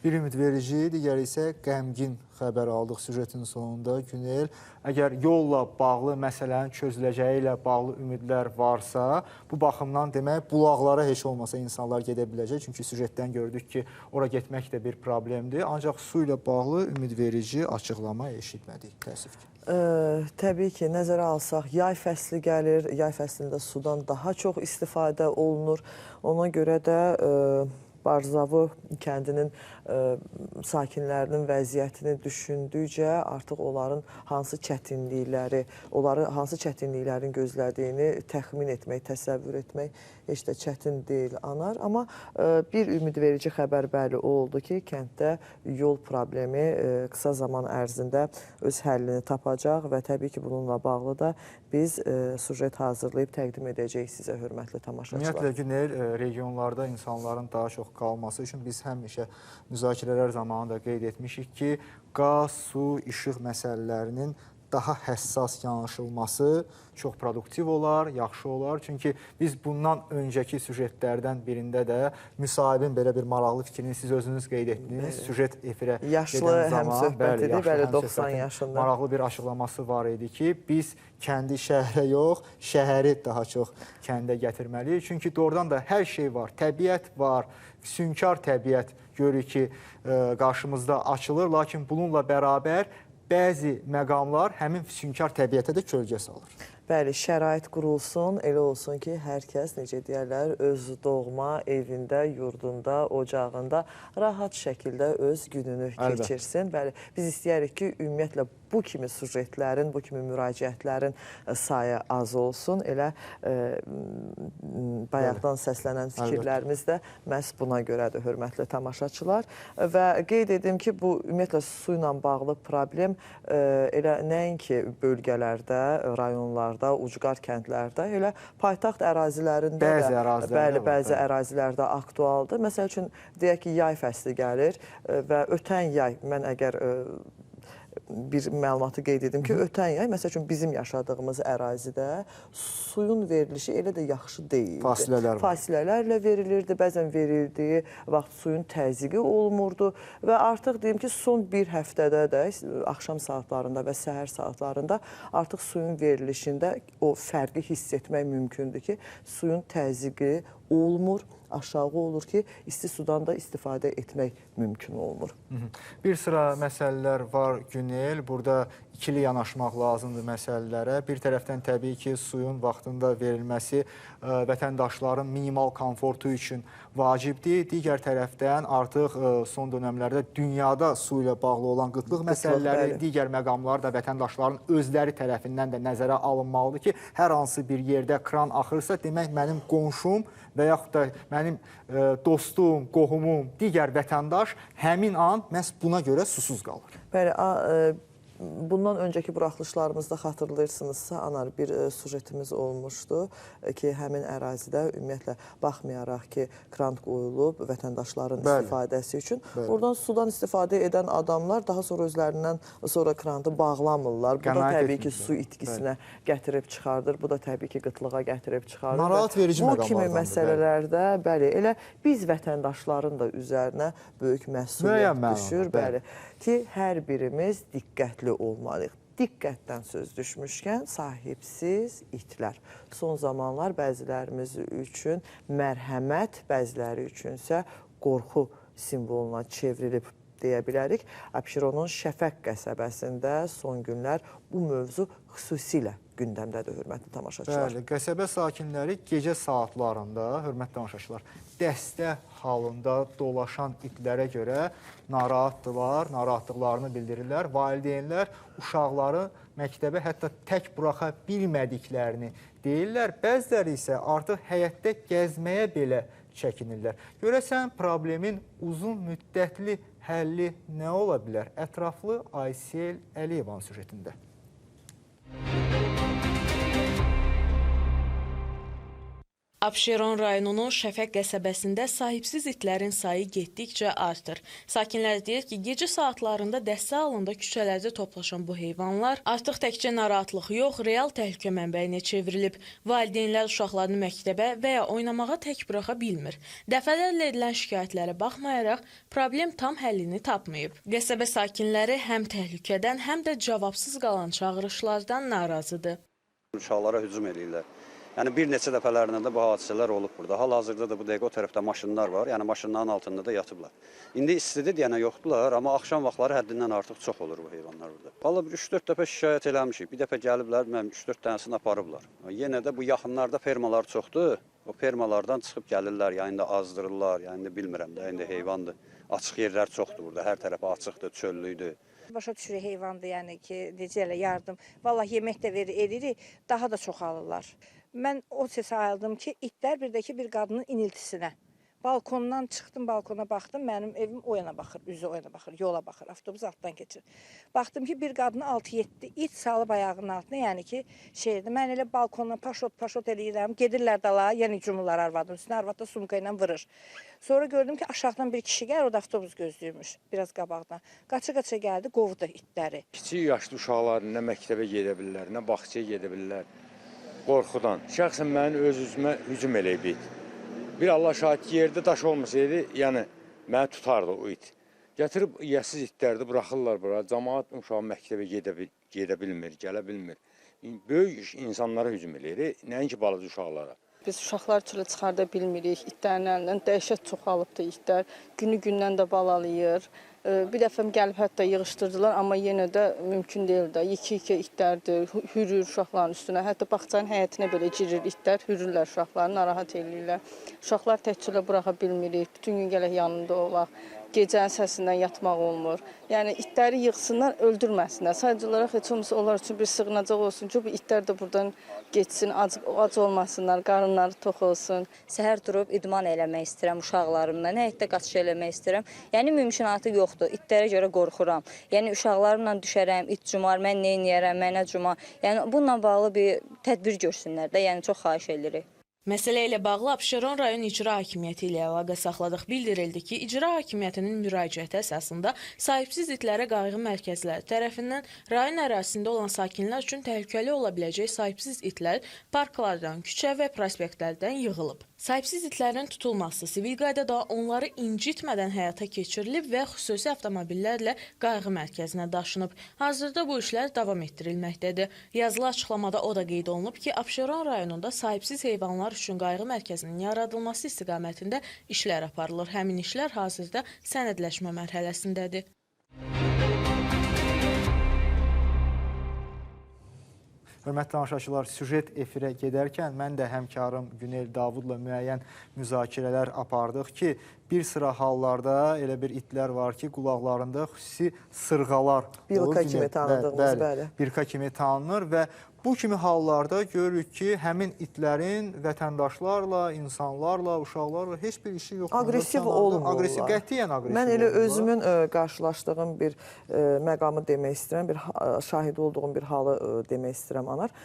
Bir ümidverici, digəri isə qəmgin xəbər aldıq süjetin sonunda Günel. Əgər yolla bağlı məsələnin çözüləcəyi ilə bağlı ümidlər varsa, bu baxımdan demək bulaqlara heç olmasa insanlar gedə biləcək. Çünki süjetdən gördük ki, ora getmək də bir problemdir. Ancaq su ilə bağlı ümidverici açıqlama eşitmədik, təəssüf ki. Təbii ki, nəzərə alsaq, yay fəsli gəlir, yay fəslində sudan daha çox istifadə olunur. Ona görə də Barzavı kəndinin sakinlərinin vəziyyətini düşündükcə artıq onların hansı çətinlikləri, onları hansı çətinliklərin gözlədiyini təxmin etmək, təsəvvür etmək heç də çətin deyil Anar. Amma bir ümidverici xəbər bəli o oldu ki, kənddə yol problemi qısa zaman ərzində öz həllini tapacaq və təbii ki, bununla bağlı da biz sujet hazırlayıb təqdim edəcəyik sizə, hörmətli tamaşaçılar. Ümumiyyətlə, Günel, regionlarda insanların daha çox qalması üçün biz həmişə müzakirələr zamanı da qeyd etmişik ki, qaz, su, işıq məsələlərinin daha həssas yanaşılması çox produktiv olar, yaxşı olar. Çünki biz bundan öncəki süjetlərdən birində də müsahibin belə bir maraqlı fikrini siz özünüz qeyd etdiniz. Süjet efirə gedən zaman, bəli, bəli, 90 yaşında maraqlı bir açıqlaması var idi ki, biz kəndi şəhərə yox, şəhəri daha çox kəndə gətirməliyik. Çünki doğrudan da hər şey var, təbiət var, füsunkar təbiət görürük ki, qarşımızda açılır. Lakin bununla bərabər bəzi məqamlar həmin füsunkar təbiətə də kölgə salır. Bəli, şərait qurulsun, elə olsun ki, hər kəs, necə deyərlər, öz doğma evində, yurdunda, ocağında rahat şəkildə öz gününü keçirsin. Bəli, biz istəyirik ki, ümumiyyətlə bu kimi sujetlərin, bu kimi müraciətlərin sayı az olsun. Elə bayaqdan səslənən fikirlərimiz də məhz buna görədir, hörmətli tamaşaçılar. Və qeyd edim ki, bu ümumiyyətlə su ilə bağlı problem elə nəinki bölgələrdə, rayonlarda, ucqar kəndlərdə, elə paytaxt ərazilərində də bəzi ərazilərdə aktualdır. Məsəl üçün, deyək ki, yay fəsli gəlir və ötən yay, mən əgər bir məlumatı qeyd edim ki, ötən yay, məsəl üçün, bizim yaşadığımız ərazidə suyun verilişi elə də yaxşı deyildi. Fasilələr var. Fasilələrlə verilirdi, bəzən verildiyi vaxt suyun təzyiqi olmurdu və artıq deyim ki, son bir həftədə də axşam saatlarında və səhər saatlarında artıq suyun verilişində o fərqi hiss etmək mümkündür ki, suyun təzyiqi olmur, aşağı olur ki, isti sudan da istifadə etmək mümkün olmur. Bir sıra məsələlər var Günel. Burada ikili yanaşmaq lazımdır məsələlərə. Bir tərəfdən təbii ki, suyun vaxtında verilməsi vətəndaşların minimal komfortu üçün vacibdir. Digər tərəfdən artıq son dönəmlərdə dünyada su ilə bağlı olan qıtlıq məsələləri, digər məqamlar da vətəndaşların özləri tərəfindən də nəzərə alınmalıdır ki, hər hansı bir yerdə kran axırsa, demək mənim qonşum və yaxud da mənim dostum, qohumum, digər vətəndaş həmin an məhz buna görə susuz qalır. Bəli, bundan öncəki buraxılışlarımızda xatırlayırsınızsa, Anar, bir sujetimiz olmuşdu ki, həmin ərazidə ümumiyyətlə baxmayaraq ki, krant qoyulub vətəndaşların istifadəsi üçün, oradan sudan istifadə edən adamlar daha sonra özlərindən sonra krantı bağlamırlar. Bu da təbii ki, su itkisinə gətirib çıxardır, bu da təbii ki, qıtlığa gətirib çıxardır. Narahat verici məqamlardandır. Bu kimi məsələlərdə, bəli, elə biz vətəndaşların da üzərinə böyük məsuliyyət düşür, bəli, ki, hər birimiz diqqətli olmalıyıq. Diqqətdən söz düşmüşkən sahibsiz itlər. Son zamanlar bəzilərimiz üçün mərhəmət, bəziləri üçünsə qorxu simvoluna çevrilib deyə bilərik. Abşeronun Şəfəq qəsəbəsində son günlər bu mövzu xüsusilə gündəmdədir, hörmətli tamaşaçılar. Bəli, qəsəbə sakinləri gecə saatlarında, hörmətli tamaşaçılar, dəstə halında dolaşan itlərə görə narahatdırlar, narahatlıqlarını bildirirlər. Valideynlər uşaqları məktəbə hətta tək buraxa bilmədiklərini deyirlər. Bəziləri isə artıq həyətdə gəzməyə belə çəkinirlər. Görəsən, problemin uzun müddətli həlli nə ola bilər? Ətraflı Aysel Əliyevanın süjetində. Abşeron rayonunun Şəfəq qəsəbəsində sahibsiz itlərin sayı getdikcə artır. Sakinlər deyir ki, gecə saatlarında dəstə halında küçələrdə toplaşan bu heyvanlar artıq təkcə narahatlıq yox, real təhlükə mənbəyinə çevrilib. Valideynlər uşaqlarını məktəbə və ya oynamağa tək buraxa bilmir. Dəfələrlə edilən şikayətlərə baxmayaraq, problem tam həllini tapmayıb. Qəsəbə sakinləri həm təhlükədən, həm də cavabsız qalan çağırışlardan narazıdır. Uşaqlara hücum eləyirlər. Yəni bir neçə dəfələrlə də bu hadisələr olub burada. Hal-hazırda da bu dəqiqə o tərəfdə maşınlar var. Yəni maşınların altında da yatıblar. İndi istidir deyənə yoxdular, amma axşam vaxtları həddindən artıq çox olur bu heyvanlar burada. Valla bir 3-4 dəfə şikayət eləmişik. Bir dəfə gəliblər, mənim 3-4 dənəsini aparıblar. Yenə də bu yaxınlarda fermalar çoxdur. O fermalardan çıxıb gəlirlər, ya indi azdırırlar, ya indi bilmirəm də, indi heyvandır. Açıq yerlər çoxdur burada, hər tərəfə açıqdır, çöllüydür. Başa düşürük heyvandır, yəni ki, necə elə yardım. Vallahi yemək də verir, edirik, daha da çox alırlar. Mən o səsə ayıldım ki, itlər bir də ki, bir qadının iniltisinə. Balkondan çıxdım, balkona baxdım, mənim evim o yana baxır, üzü o yana baxır, yola baxır, avtobus altdan keçir. Baxdım ki, bir qadını 6-7 it salıb ayağının altına, yəni ki, şeydir. Mən elə balkondan paşot eləyirəm, gedirlər dala, yəni cumurlar arvadın üstünə, arvad da sumka ilə vurur. Sonra gördüm ki, aşağıdan bir kişi gəlir, o da avtobus gözləyirmiş, biraz qabaqdan. Qaça-qaça gəldi, qovdu itləri. Kiçik yaşlı uşaqlar nə məktəbə gedə bilirlər, nə bağçaya gedə bilirlər. Qorxudan. Şəxsən mənim öz üzümə hücum eləyib it. Bir Allah şahid ki, yerdə daş olmasaydı, yəni məni tutardı o it. Gətirib yəsiz itlərdi, buraxırlar bura. Camaat uşağı məktəbə gedə bilmir, gələ bilmir. Böyük insanlara hücum eləyir, nəinki balaca uşaqlara. Biz uşaqlar çölə çıxarda bilmirik, itlərin əlindən dəhşət çoxalıbdır itlər. Günü gündən də balalayır. Bir dəfə gəlib hətta yığışdırdılar, amma yenə də mümkün deyil də. Yekə-yekə itlərdir, hürür uşaqların üstünə. Hətta bağçanın həyətinə belə girir itlər, hürürlər uşaqları, narahat eləyirlər. Uşaqlar tək çölə buraxa bilmirik, bütün gün gələk yanında olaq. Gecənin səsindən yatmaq olmur. Yəni itləri yığsınlar, öldürməsinlər. Sadəcə olaraq heç olmasa onlar üçün bir sığınacaq olsun ki, bu itlər də buradan getsin, ac olmasınlar, qarınları tox olsun. Səhər durub idman eləmək istəyirəm uşaqlarımla, həyətdə qaçış eləmək istəyirəm. Yəni mümkünatı yoxdur. İtlərə görə qorxuram. Yəni uşaqlarımla düşərəm, it cumar, mən neyniyərəm, mənə cumar. Yəni bununla bağlı bir tədbir görsünlər də, yəni çox xahiş edirik. Məsələ ilə bağlı Abşeron rayon icra hakimiyyəti ilə əlaqə saxladıq. Bildirildi ki, icra hakimiyyətinin müraciəti əsasında sahibsiz itlərə qayğı mərkəzləri tərəfindən rayon ərazisində olan sakinlər üçün təhlükəli ola biləcək sahibsiz itlər parklardan, küçə və prospektlərdən yığılıb. Sahibsiz itlərin tutulması sivil qaydada onları incitmədən həyata keçirilib və xüsusi avtomobillərlə qayğı mərkəzinə daşınıb. Hazırda bu işlər davam etdirilməkdədir. Yazılı açıqlamada o da qeyd olunub ki, Abşeron rayonunda sahibsiz heyvanlar üçün qayğı mərkəzinin yaradılması istiqamətində işlər aparılır. Həmin işlər hazırda sənədləşmə mərhələsindədir. Hörmətli tamaşaçılar, süjet efirə gedərkən mən də həmkarım Günel Davudla müəyyən müzakirələr apardıq ki, bir sıra hallarda elə bir itlər var ki, qulaqlarında xüsusi sırğalar olur. Bilka kimi tanıdığımız, bəli. Bilka kimi tanınır və bu kimi hallarda görürük ki, həmin itlərin vətəndaşlarla, insanlarla, uşaqlarla heç bir işi yoxdur. Aqressiv olmurlar. Aqressiv, qətiyyən aqressiv olmurlar. Mən elə özümün qarşılaşdığım bir məqamı demək istəyirəm, bir şahid olduğum bir halı demək istəyirəm, Anar.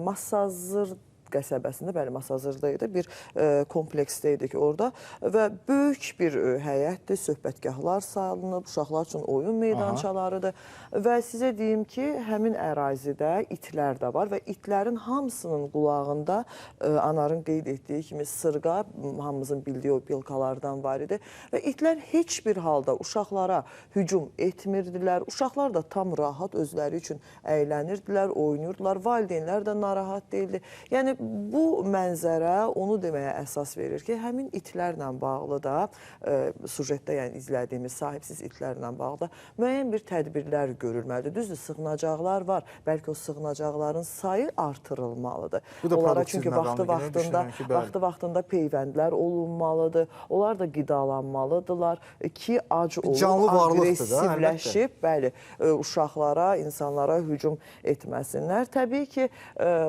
Masazır qəsəbəsində, bəli, Masazırda idi, bir kompleksdə idik orada və böyük bir həyətdir, söhbətgahlar salınıb, uşaqlar üçün oyun meydançalarıdır və sizə deyim ki, həmin ərazidə itlər də var və itlərin hamısının qulağında Anarın qeyd etdiyi kimi sırğa, hamımızın bildiyi o bilkalardan var idi və itlər heç bir halda uşaqlara hücum etmirdilər, uşaqlar da tam rahat özləri üçün əylənirdilər, oynayırdılar, valideynlər də narahat deyildi. Yəni, bu mənzərə onu deməyə əsas verir ki, həmin itlərlə bağlı da, sujetdə yəni izlədiyimiz sahibsiz itlərlə bağlı da müəyyən bir tədbirlər görülməlidir. Düzdür, sığınacaqlar var. Bəlkə o sığınacaqların sayı artırılmalıdır. Onlara çünki vaxtı-vaxtında peyvəndlər olunmalıdır. Onlar da qidalanmalıdırlar ki, ac olub, aqressivləşib, bəli, uşaqlara, insanlara hücum etməsinlər. Təbii ki,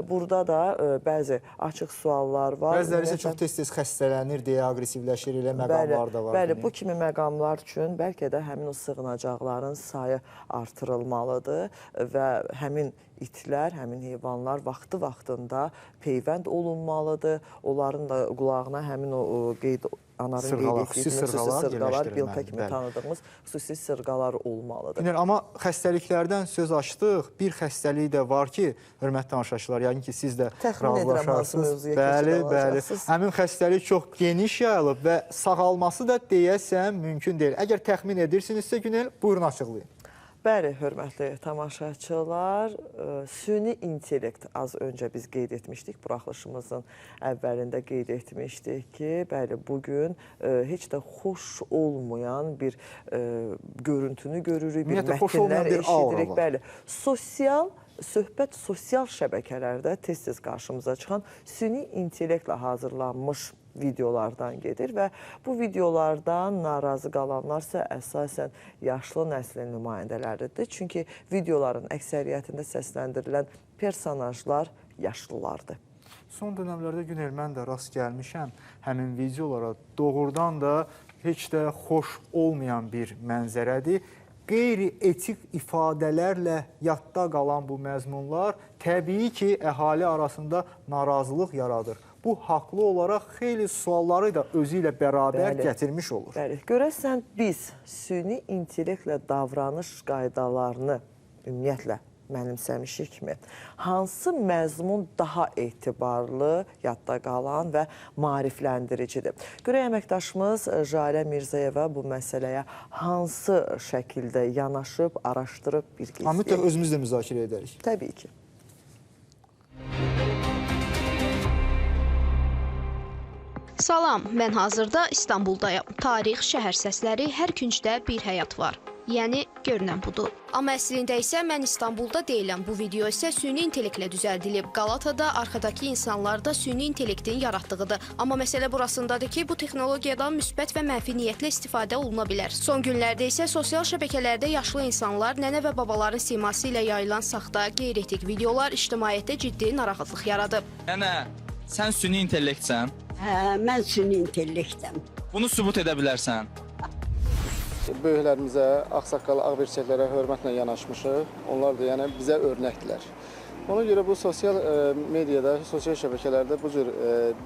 burada da bəzi bəzi açıq suallar var. Bəziləri isə çox tez-tez xəstələnir deyə aqressivləşir, elə məqamlar da var. Bəli, bu kimi məqamlar üçün bəlkə də həmin o sığınacaqların sayı artırılmalıdır və həmin itlər, həmin heyvanlar vaxtı-vaxtında peyvənd olunmalıdır. Onların da qulağına həmin o qeyd Anarın qeyd etdiyi xüsusi sırğalar, bilka kimi tanıdığımız xüsusi sırğalar olmalıdır. Günel, amma xəstəliklərdən söz açdıq. Bir xəstəlik də var ki, hörmətli tamaşaçılar, yəqin ki, siz də razılaşarsınız. Bəli, bəli. Həmin xəstəlik çox geniş yayılıb və sağalması da deyəsən mümkün deyil. Əgər təxmin edirsinizsə, Günel, buyurun açıqlayın. Bəli, hörmətli tamaşaçılar, süni intellekt az öncə biz qeyd etmişdik, buraxılışımızın əvvəlində qeyd etmişdik ki, bəli, bugün heç də xoş olmayan bir görüntünü görürük, bir mətnlər eşidirik. Bəli, sosial söhbət sosial şəbəkələrdə tez-tez qarşımıza çıxan süni intellektlə hazırlanmış videolardan gedir və bu videolardan narazı qalanlarsa əsasən yaşlı nəslin nümayəndələridir. Çünki videoların əksəriyyətində səsləndirilən personajlar yaşlılardır. Son dönəmlərdə Günel, mən də rast gəlmişəm həmin videolara. Doğrudan da heç də xoş olmayan bir mənzərədir. Qeyri-etik ifadələrlə yadda qalan bu məzmunlar təbii ki, əhali arasında narazılıq yaradır. Bu, haqlı olaraq xeyli sualları da özü ilə bərabər gətirmiş olur. Bəli, görəsən biz süni intellektlə davranış qaydalarını ümumiyyətlə mənimsəmişikmi? Hansı məzmun daha etibarlı, yadda qalan və maarifləndiricidir? Görək əməkdaşımız Jalə Mirzəyeva bu məsələyə hansı şəkildə yanaşıb, araşdırıb bir qeyd. Mütləq özümüz də müzakirə edərik. Təbii ki. Salam, mən hazırda İstanbuldayam. Tarix, şəhər səsləri, hər küncdə bir həyat var. Yəni, görünən budur. Amma əslində isə mən İstanbulda deyiləm. Bu video isə süni intellektlə düzəldilib. Qalatada arxadakı insanlar da süni intellektin yaratdığıdır. Amma məsələ burasındadır ki, bu texnologiyadan müsbət və mənfi niyyətlə istifadə oluna bilər. Son günlərdə isə sosial şəbəkələrdə yaşlı insanlar, nənə və babaların siması ilə yayılan saxta, qeyri-etik videolar ictimaiyyətdə ciddi narahatlıq yaradıb. Nənə, sən süni intellektsən? Hə, mən süni intellektəm. Bunu sübut edə bilərsən? Böyüklərimizə, ağsaqqal, ağbirçəklərə hörmətlə yanaşmışıq. Onlar da yəni bizə örnəkdirlər. Ona görə bu sosial mediada, sosial şəbəkələrdə bu cür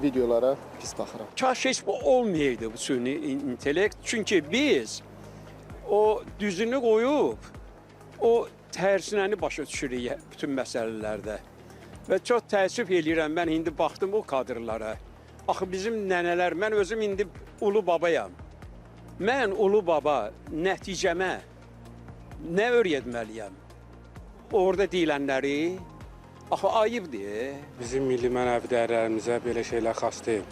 videolara pis baxıram. Kaş heç bu olmayaydı bu süni intellekt. Çünki biz o düzünü qoyub, o tərsinəni başa düşürük bütün məsələlərdə. Və çox təəssüf eləyirəm, mən indi baxdım o kadrlara. Axı bizim nənələr, mən özüm indi ulu babayam. Mən ulu baba nəticəmə nə öyrətməliyəm? Orada deyilənləri, axı ayıbdır. Bizim milli mənəvi dəyərlərimizə belə şeylər xas deyil.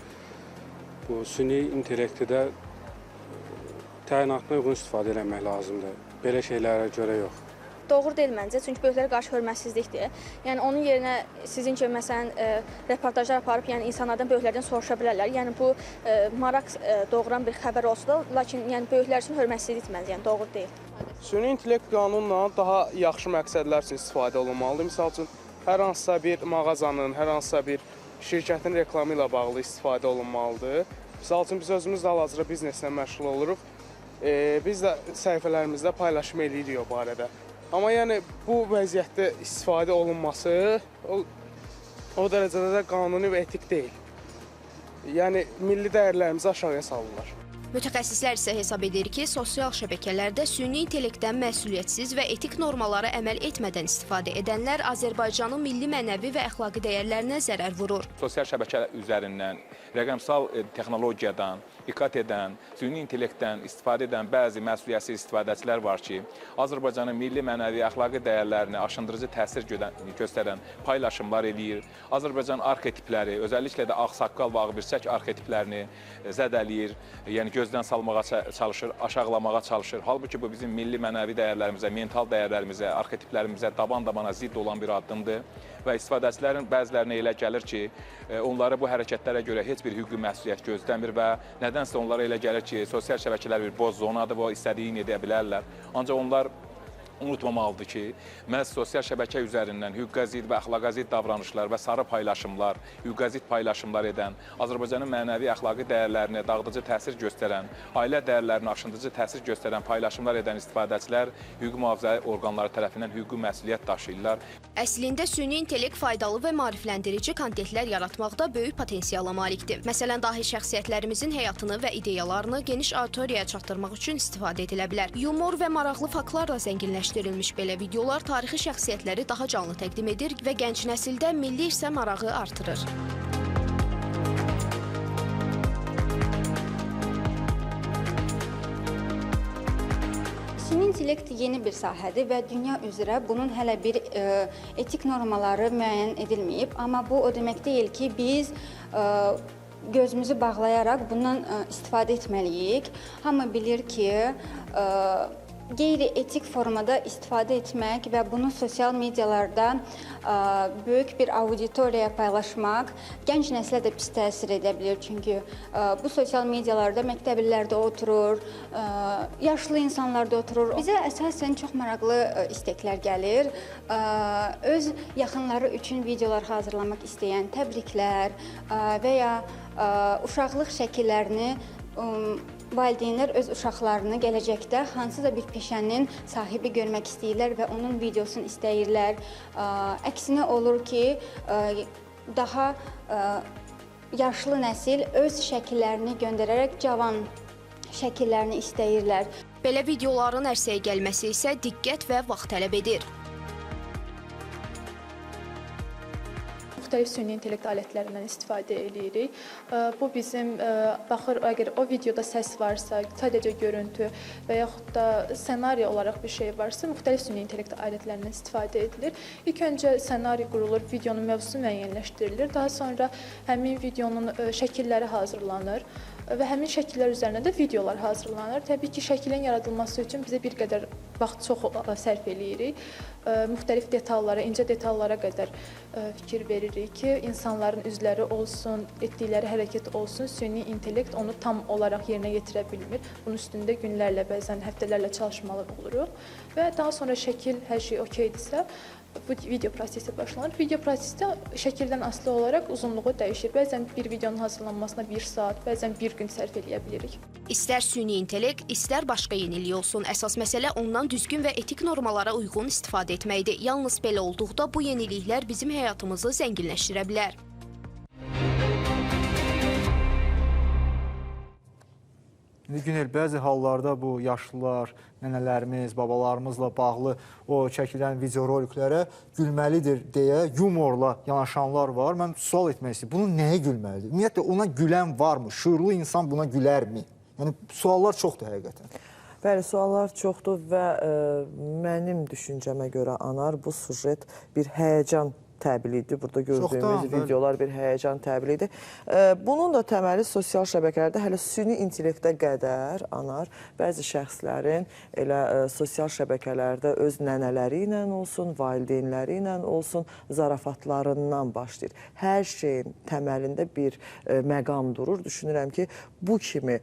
Bu süni intellekti də təyinatına uyğun istifadə eləmək lazımdır. Belə şeylərə görə yox. Doğru deyil məncə, çünki böyüklərə qarşı hörmətsizlikdir. Yəni onun yerinə sizin kimi məsələn reportajlar aparıb, yəni insanlardan, böyüklərdən soruşa bilərlər. Yəni bu maraq doğuran bir xəbər olsa da, lakin yəni böyüklər üçün hörmətsizlikdir məncə, yəni doğru deyil. Süni intellekt qanunla daha yaxşı məqsədlər üçün istifadə olunmalıdır. Misal üçün, hər hansısa bir mağazanın, hər hansısa bir şirkətin reklamı ilə bağlı istifadə olunmalıdır. Misal üçün, biz özümüz də hal-hazırda bizneslə məşğul oluruq. Biz də səhifələrimizdə paylaşım eləyirik o barədə. Amma yəni bu vəziyyətdə istifadə olunması o dərəcədə də qanuni və etik deyil. Yəni milli dəyərlərimizi aşağıya salırlar. Mütəxəssislər isə hesab edir ki, sosial şəbəkələrdə süni intellektdən məsuliyyətsiz və etik normalara əməl etmədən istifadə edənlər Azərbaycanın milli mənəvi və əxlaqi dəyərlərinə zərər vurur. Sosial şəbəkə üzərindən, rəqəmsal texnologiyadan, İKT-dən, süni intellektdən istifadə edən bəzi məsuliyyətsiz istifadəçilər var ki, Azərbaycanın milli mənəvi əxlaqi dəyərlərinə aşındırıcı təsir göstərən paylaşımlar eləyir. Azərbaycan arxetipləri, özəlliklə də ağsaqqal və ağbirçək arxetiplərini zədələyir, yəni gözdən salmağa çalışır, aşağılamağa çalışır. Halbuki bu bizim milli mənəvi dəyərlərimizə, mental dəyərlərimizə, arxetiplərimizə daban-dabana zidd olan bir addımdır. Və istifadəçilərin bəzilərinə elə gəlir ki, onları bu hərəkətlərə görə heç bir hüquqi məsuliyyət gözləmir və nədənsə onlara elə gəlir ki, sosial şəbəkələr bir boz zonadır və istədiyini edə bilərlər. Ancaq onlar Unutmamalıdır ki, məhz sosial şəbəkə üzərindən hüquqa zidd və əxlaqa zidd davranışlar və sarı paylaşımlar, hüquqa zidd paylaşımlar edən, Azərbaycanın mənəvi əxlaqi dəyərlərinə dağıdıcı təsir göstərən, ailə dəyərlərinə aşındıcı təsir göstərən paylaşımlar edən istifadəçilər hüquq mühafizə orqanları tərəfindən hüquqi məsuliyyət daşıyırlar. Əslində süni intellekt faydalı və maarifləndirici kontentlər yaratmaqda böyük potensiala malikdir. Məsələn, dahi şəxsiyyətlərimizin həyatını və ideyalarını geniş auditoriyaya çatdırmaq üçün istifadə edilə bilər. Yumor və maraqlı faktlarla zənginləşdirilmiş belə videolar tarixi şəxsiyyətləri daha canlı təqdim edir və gənc nəsildə milli irsə marağı artırır. Süni intellekt yeni bir sahədir və dünya üzrə bunun hələ bir etik normaları müəyyən edilməyib. Amma bu o demək deyil ki, biz gözümüzü bağlayaraq bundan istifadə etməliyik. Hamı bilir ki, qeyri-etik formada istifadə etmək və bunu sosial medialarda böyük bir auditoriyaya paylaşmaq gənc nəslə də pis təsir edə bilər. Çünki bu sosial medialarda məktəblilər də oturur, yaşlı insanlar da oturur. Bizə əsasən çox maraqlı istəklər gəlir. Öz yaxınları üçün videolar hazırlamaq istəyən təbriklər və ya uşaqlıq şəkillərini valideynlər öz uşaqlarını gələcəkdə hansısa bir peşənin sahibi görmək istəyirlər və onun videosunu istəyirlər. Əksinə olur ki, daha yaşlı nəsil öz şəkillərini göndərərək cavan şəkillərini istəyirlər. Belə videoların ərsəyə gəlməsi isə diqqət və vaxt tələb edir. Müxtəlif süni intellekt alətlərindən istifadə edirik. Bu bizim, baxır, əgər o videoda səs varsa, sadəcə görüntü və yaxud da ssenari olaraq bir şey varsa, müxtəlif süni intellekt alətlərindən istifadə edilir. İlk öncə ssenari qurulur, videonun mövzusu müəyyənləşdirilir. Daha sonra həmin videonun şəkilləri hazırlanır və həmin şəkillər üzərinə də videolar hazırlanır. Təbii ki, şəklin yaradılması üçün bizə bir qədər vaxt çox sərf eləyirik. Müxtəlif detallara, incə detallara qədər fikir veririk ki, insanların üzləri olsun, etdikləri hərəkət olsun, süni intellekt onu tam olaraq yerinə yetirə bilmir. Bunun üstündə günlərlə, bəzən həftələrlə çalışmalı oluruq və daha sonra şəkil, hər şey okeydirsə, bu video prosesi başlanır. Video prosesdə şəkildən asılı olaraq uzunluğu dəyişir. Bəzən bir videonun hazırlanmasına 1 saat, bəzən bir gün sərf eləyə bilirik. İstər süni intellekt, istər başqa yenilik olsun. Əsas məsələ ondan düzgün və etik normalara uyğun istifadə etməkdir. Yalnız belə olduqda bu yeniliklər bizim həyatımızı zənginləşdirə bilər. İndi Günel, bəzi hallarda bu yaşlılar, nənələrimiz, babalarımızla bağlı o çəkilən video roliklərə gülməlidir deyə yumorla yanaşanlar var. Mən sual etmək istəyirəm, bunu nəyə gülməlidir? Ümumiyyətlə, ona gülən varmı? Şüurlu insan buna gülərmi? Yəni, suallar çoxdur həqiqətən. Bəli, suallar çoxdur və mənim düşüncəmə görə, Anar, bu sujet bir həyəcan təbili idi. Burada gördüyümüz videolar bir həyəcan təbili idi. Bunun da təməli sosial şəbəkələrdə hələ süni intellektə qədər, Anar, bəzi şəxslərin elə sosial şəbəkələrdə öz nənələri ilə olsun, valideynləri ilə olsun, zarafatlarından başlayır. Hər şeyin təməlində bir məqam durur. Düşünürəm ki, bu kimi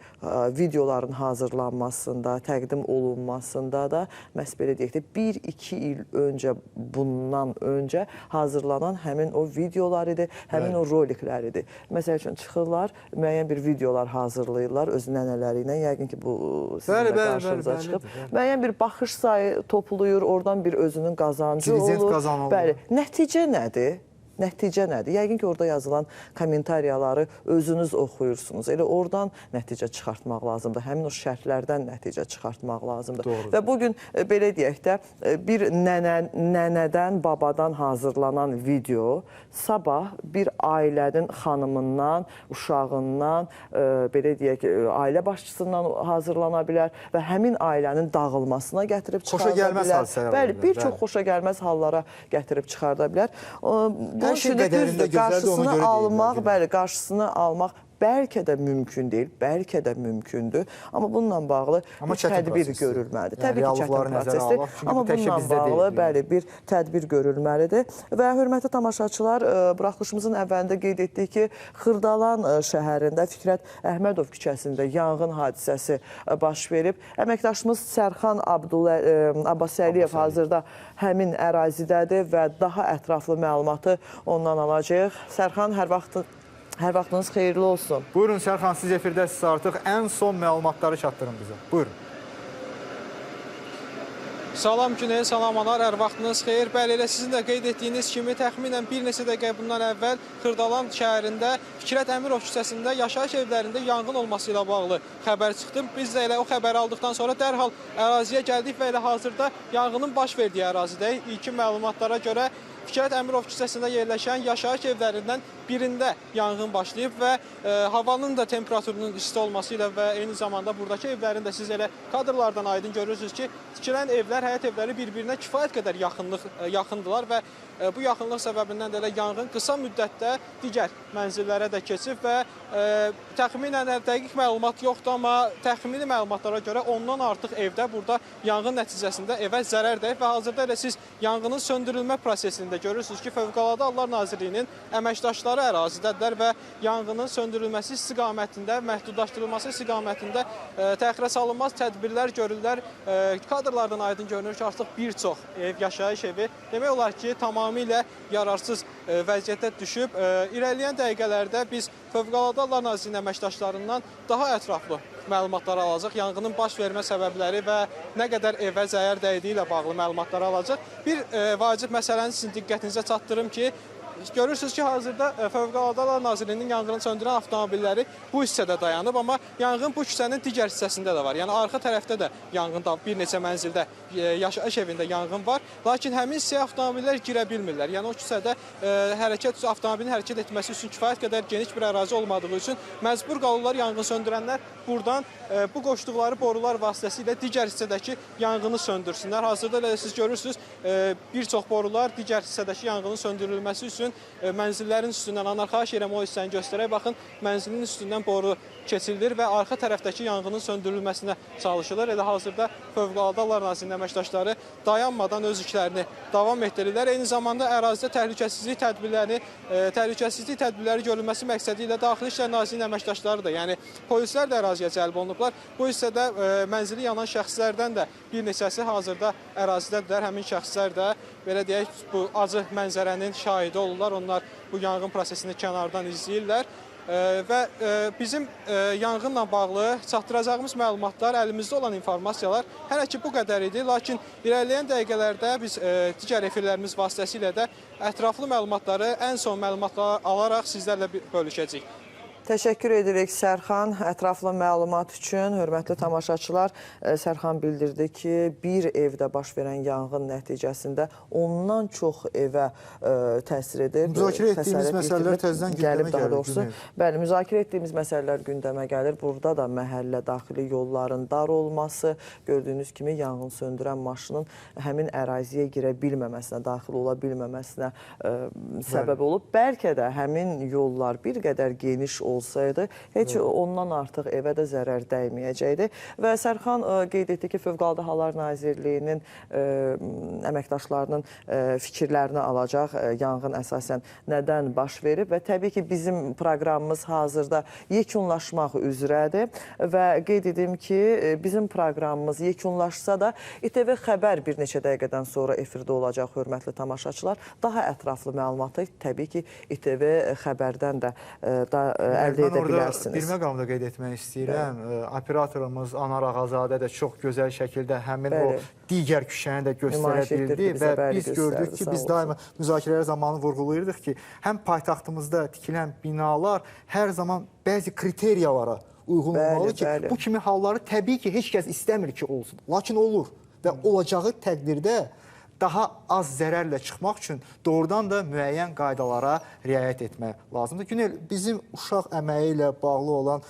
videoların hazırlanmasında, təqdim olunmasında da məhz belə deyək də, 1-2 il öncə, bundan öncə hazırlanan həmin o videolar idi, həmin o roliklər idi. Məsəl üçün, çıxırlar, müəyyən bir videolar hazırlayırlar öz nənələri ilə. Yəqin ki, bu sizin də qarşınıza çıxıb. Müəyyən bir baxış sayı toplayır, oradan bir özünün qazancı olur. Bəli. Nəticə nədir? Nəticə nədir? Yəqin ki, orada yazılan kommentariyaları özünüz oxuyursunuz. Elə oradan nəticə çıxartmaq lazımdır. Həmin o şərhlərdən nəticə çıxartmaq lazımdır. Doğru. Və bugün, belə deyək də, bir nənədən, babadan hazırlanan video sabah bir ailənin xanımından, uşağından, belə deyək, ailə başçısından hazırlana bilər və həmin ailənin dağılmasına gətirib çıxarda bilər. Bəli, bir çox xoşa gəlməz hallara gətirib çıxarda bilər. Hər şey qədərində gözəldir, ona görə deyirlər. Bəli, qarşısını almaq Bəlkə də mümkün deyil, bəlkə də mümkündür. Amma bununla bağlı bir tədbir görülməlidir. Təbii ki, çətin prosesdir. Amma bununla bağlı, bəli, bir tədbir görülməlidir. Və hörmətli tamaşaçılar, buraxılışımızın əvvəlində qeyd etdik ki, Xırdalan şəhərində Fikrət Əhmədov küçəsində yanğın hadisəsi baş verib. Əməkdaşımız Sərxan Abbasəliyev hazırda həmin ərazidədir və daha ətraflı məlumatı ondan alacağıq. Sərxan, hər vaxtınız xeyirli olsun. Buyurun Sərxan, siz efirdəsiniz artıq. Ən son məlumatları çatdırın bizə. Buyurun. Salam Günel, salam Anar, hər vaxtınız xeyir. Bəli, elə sizin də qeyd etdiyiniz kimi təxminən bir neçə dəqiqə bundan əvvəl Xırdalan şəhərində Fikrət Əmirov küçəsində yaşayış evlərində yanğın olması ilə bağlı xəbər çıxdı. Biz də elə o xəbəri aldıqdan sonra dərhal əraziyə gəldik və elə hazırda yanğının baş verdiyi ərazidəyik. İlkin məlumatlara görə Fikrət Əmirov küçəsində yerləşən yaşayış evlərindən birində yanğın başlayıb və havanın da temperaturunun isti olması ilə və eyni zamanda buradakı evlərin də siz elə kadrlardan aydın görürsünüz ki, tikilən evlər, həyət evləri bir-birinə kifayət qədər yaxındılar və bu yaxınlıq səbəbindən də elə yanğın qısa müddətdə digər mənzillərə də keçib və təxminən dəqiq məlumat yoxdur, amma təxmini məlumatlara görə ondan artıq evdə burada yanğın nəticəsində evə zərər dəyib və hazırda elə siz yanğının söndürülmə prosesində görürsünüz ki, Fövqəladə Hallar Nazirliyinin əməkdaşları ərazidədirlər və yanğının söndürülməsi istiqamətində, məhdudlaşdırılması istiqamətində təxirə salınmaz tədbirlər görürlər. Kadrlardan aydın görünür ki, artıq bir çox ev, yaşayış evi demək olar ki, tamamilə yararsız vəziyyətə düşüb. İrəliyən dəqiqələrdə biz Fövqəladə Hallar Nazirliyinin əməkdaşlarından daha ətraflı məlumatları alacaq. Yanğının baş vermə səbəbləri və nə qədər evə zərər dəydiyi ilə bağlı məlumatları alacaq. Bir vacib məsələni sizin diqqətinizə çatdırım ki, görürsünüz ki, hazırda Fövqəladə Hallar Nazirliyinin yanğını söndürən avtomobilləri bu hissədə dayanıb, amma yanğın bu küçənin digər hissəsində də var. Yəni arxa tərəfdə də yanğın da bir neçə mənzildə, yaşayış evində yanğın var. Lakin həmin hissəyə avtomobillər girə bilmirlər. Yəni o küçədə avtomobilin hərəkət etməsi üçün kifayət qədər geniş bir ərazi olmadığı üçün məcbur qalırlar yanğın söndürənlər buradan bu qoşduqları borular vasitəsilə digər hissədəki yanğını söndürsünlər. Hazırda elə siz görürsünüz, bir çox borular digər hissədəki yanğının söndürülməsi üçün mənzillərin üstündən, Anar, xahiş edirəm o hissəni göstərək, baxın, mənzilin üstündən boru keçirilir və arxa tərəfdəki yanğının söndürülməsinə çalışılır. Elə hazırda Fövqəladə Hallar Nazirliyinin əməkdaşları dayanmadan öz işlərini davam etdirirlər. Eyni zamanda ərazidə təhlükəsizlik tədbirləri görülməsi məqsədi ilə Daxili İşlər Nazirliyinin əməkdaşları da, yəni polislər də əraziyə cəlb olunublar. Bu hissədə mənzili yanan şəxslərdən də bir neçəsi hazırda ərazidədirlər. Həmin şəxslər də, belə deyək, bu acı mənzərənin şahidi olurlar. Onlar bu yanğın prosesini kənardan izləyirlər. Və bizim yanğınla bağlı çatdıracağımız məlumatlar, əlimizdə olan informasiyalar hələ ki bu qədər idi. Lakin irəliləyən dəqiqələrdə biz digər efirlərimiz vasitəsilə də ətraflı məlumatları, ən son məlumatları alaraq sizlərlə bölüşəcəyik. Təşəkkür edirik Sərxan ətraflı məlumat üçün. Hörmətli tamaşaçılar, Sərxan bildirdi ki, bir evdə baş verən yanğın nəticəsində ondan çox evə təsir edib. Müzakirə etdiyimiz məsələlər təzədən gündəmə gəlir. Bəli, müzakirə etdiyimiz məsələlər gündəmə gəlir. Burada da məhəllə daxili yolların dar olması, gördüyünüz kimi yanğın söndürən maşının həmin əraziyə girə bilməməsinə, daxil ola bilməməsinə səbəb olub. Bəlkə də həmin yollar bir qədər geniş olsaydı, heç ondan artıq evə də zərər dəyməyəcəkdi. Və Sərxan qeyd etdi ki, Fövqəladə Hallar Nazirliyinin əməkdaşlarının fikirlərini alacaq, yanğın əsasən nədən baş verib və təbii ki, bizim proqramımız hazırda yekunlaşmaq üzrədir və qeyd edim ki, bizim proqramımız yekunlaşsa da İTV Xəbər bir neçə dəqiqədən sonra efirdə olacaq, hörmətli tamaşaçılar. Daha ətraflı məlumatı təbii ki, İTV Xəbərdən də əldə edə bilərsiniz. Bir məqamda qeyd etmək istəyirəm. Operatorumuz Anar Ağazadə də çox gözəl şəkildə həmin o digər küçəni də göstərə bildi və biz gördük ki, biz daima müzakirələr zamanı vurğulayırdıq ki, həm paytaxtımızda tikilən binalar hər zaman bəzi kriteriyalara uyğun olmalı ki, bu kimi halları təbii ki, heç kəs istəmir ki, olsun. Lakin olur və olacağı təqdirdə daha az zərərlə çıxmaq üçün doğrudan da müəyyən qaydalara riayət etmək lazımdır. Günel, bizim uşaq əməyi ilə bağlı olan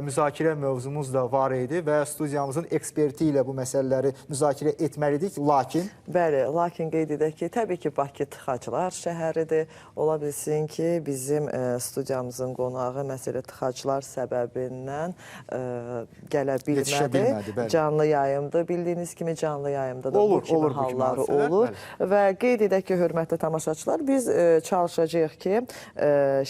müzakirə mövzumuz da var idi və studiyamızın eksperti ilə bu məsələləri müzakirə etməlidik, lakin... Bəli, lakin qeyd edək ki, təbii ki, Bakı tıxaclar şəhəridir. Ola bilsin ki, bizim studiyamızın qonağı məsələ tıxaclar səbəbindən gələ bilmədi. Canlı yayımdır. Bildiyiniz kimi canlı yayımda da bu kimi hallar olur. Və qeyd edək ki, hörmətli tamaşaçılar, biz çalışacağıq ki,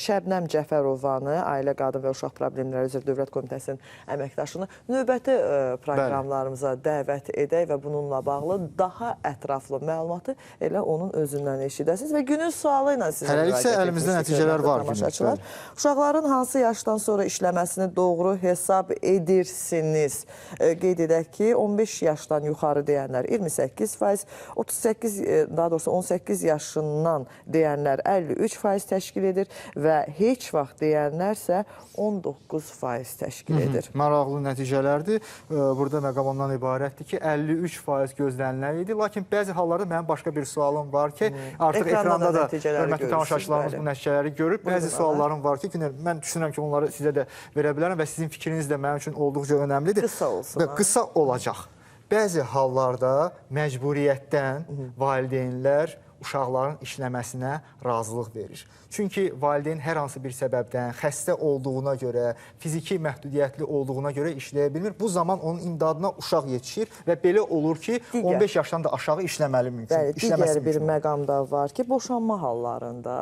Şəbnəm Cəfərovanı, Ailə, Qadın və Uşaq Problemləri üzrə Dövlət Komitəsinin əməkdaşını növbəti proqramlarımıza dəvət edək və bununla bağlı daha ətraflı məlumatı elə onun özündən eşidəsiniz. Və günün sualı ilə sizə müraciət əlimizdə nəticələr var. Tamaşaçılar, uşaqların hansı yaşdan sonra işləməsini doğru hesab edirsiniz? Qeyd edək ki, 15 yaşdan yuxarı deyənlər 28%, 38, daha doğrusu 18 yaşından deyənlər 53% təşkil edir və heç vaxt deyənlərsə 19% təşkil edir. Maraqlı nəticələrdir. Burada məqam ondan ibarətdir ki, 53% gözlənilən idi. Lakin bəzi hallarda mənim başqa bir sualım var ki, artıq ekranda da hörmətli tamaşaçılarımız bu nəticələri görüb. Bəzi suallarım var ki, mən düşünürəm ki, onları sizə də verə bilərəm və sizin fikriniz də mənim üçün olduqca önəmlidir. Qısa olsun. Qısa olacaq. Bəzi hallarda məcburiyyətdən valideynlər uşaqların işləməsinə razılıq verir. Çünki valideyn hər hansı bir səbəbdən xəstə olduğuna görə, fiziki məhdudiyyətli olduğuna görə işləyə bilmir. Bu zaman onun imdadına uşaq yetişir və belə olur ki, 15 yaşdan da aşağı işləməli mümkün. Bəli, digər bir məqam da var ki, boşanma hallarında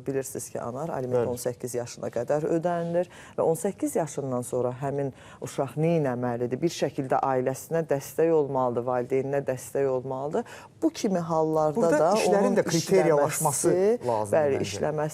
bilirsiniz ki, anar aliment 18 yaşına qədər ödənilir və 18 yaşından sonra həmin uşaq nə etməlidir? Bir şəkildə ailəsinə dəstək olmalıdır, valideyninə dəstək olmalıdır. Bu kimi hallarda da işlərin də kriteriyalaşması lazımdır. Bəli, işləməsi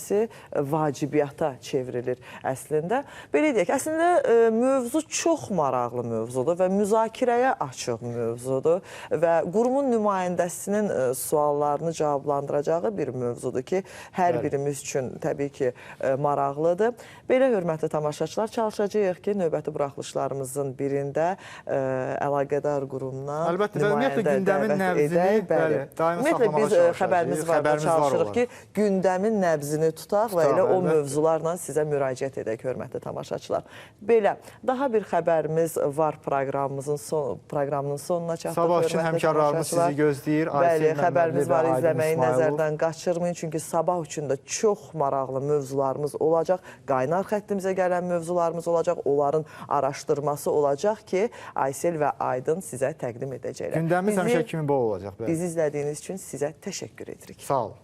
vacibiyyata çevrilir əslində. Belə deyək, əslində mövzu çox maraqlı mövzudur və müzakirəyə açıq mövzudur və qurumun nümayəndəsinin suallarını cavablandıracağı bir mövzudur ki, hər birimiz üçün təbii ki, maraqlıdır. Belə, hörmətli tamaşaçılar, çalışacağıq ki, növbəti buraxılışlarımızın birində əlaqədar qurumdan nümayəndə dəvət edək. Bəli, ümumiyyətlə, biz xəbərimiz var da çalışırıq ki, gündəmin nəbzini tutaq və elə o mövzularla sizə müraciət edək, hörmətli tamaşaçılar. Belə, daha bir xəbərimiz var proqramının sonuna çatdıq. Sabah üçün həmkarlarımız sizi gözləyir. Bəli, xəbərimiz var, izləməyi nəzərdən qaçırmayın. Çünki sabah üçün də çox maraqlı mövzularımız olacaq. Qaynar xəttimizə gələn mövzularımız olacaq. Onların araşdırması olacaq ki, Aysel və Aydın sizə təqdim edəcəklər. Gündəmimiz həmişə kimi bol olacaq. Bizi izlədiyiniz üçün sizə təşəkkür edirik. Sağ olun.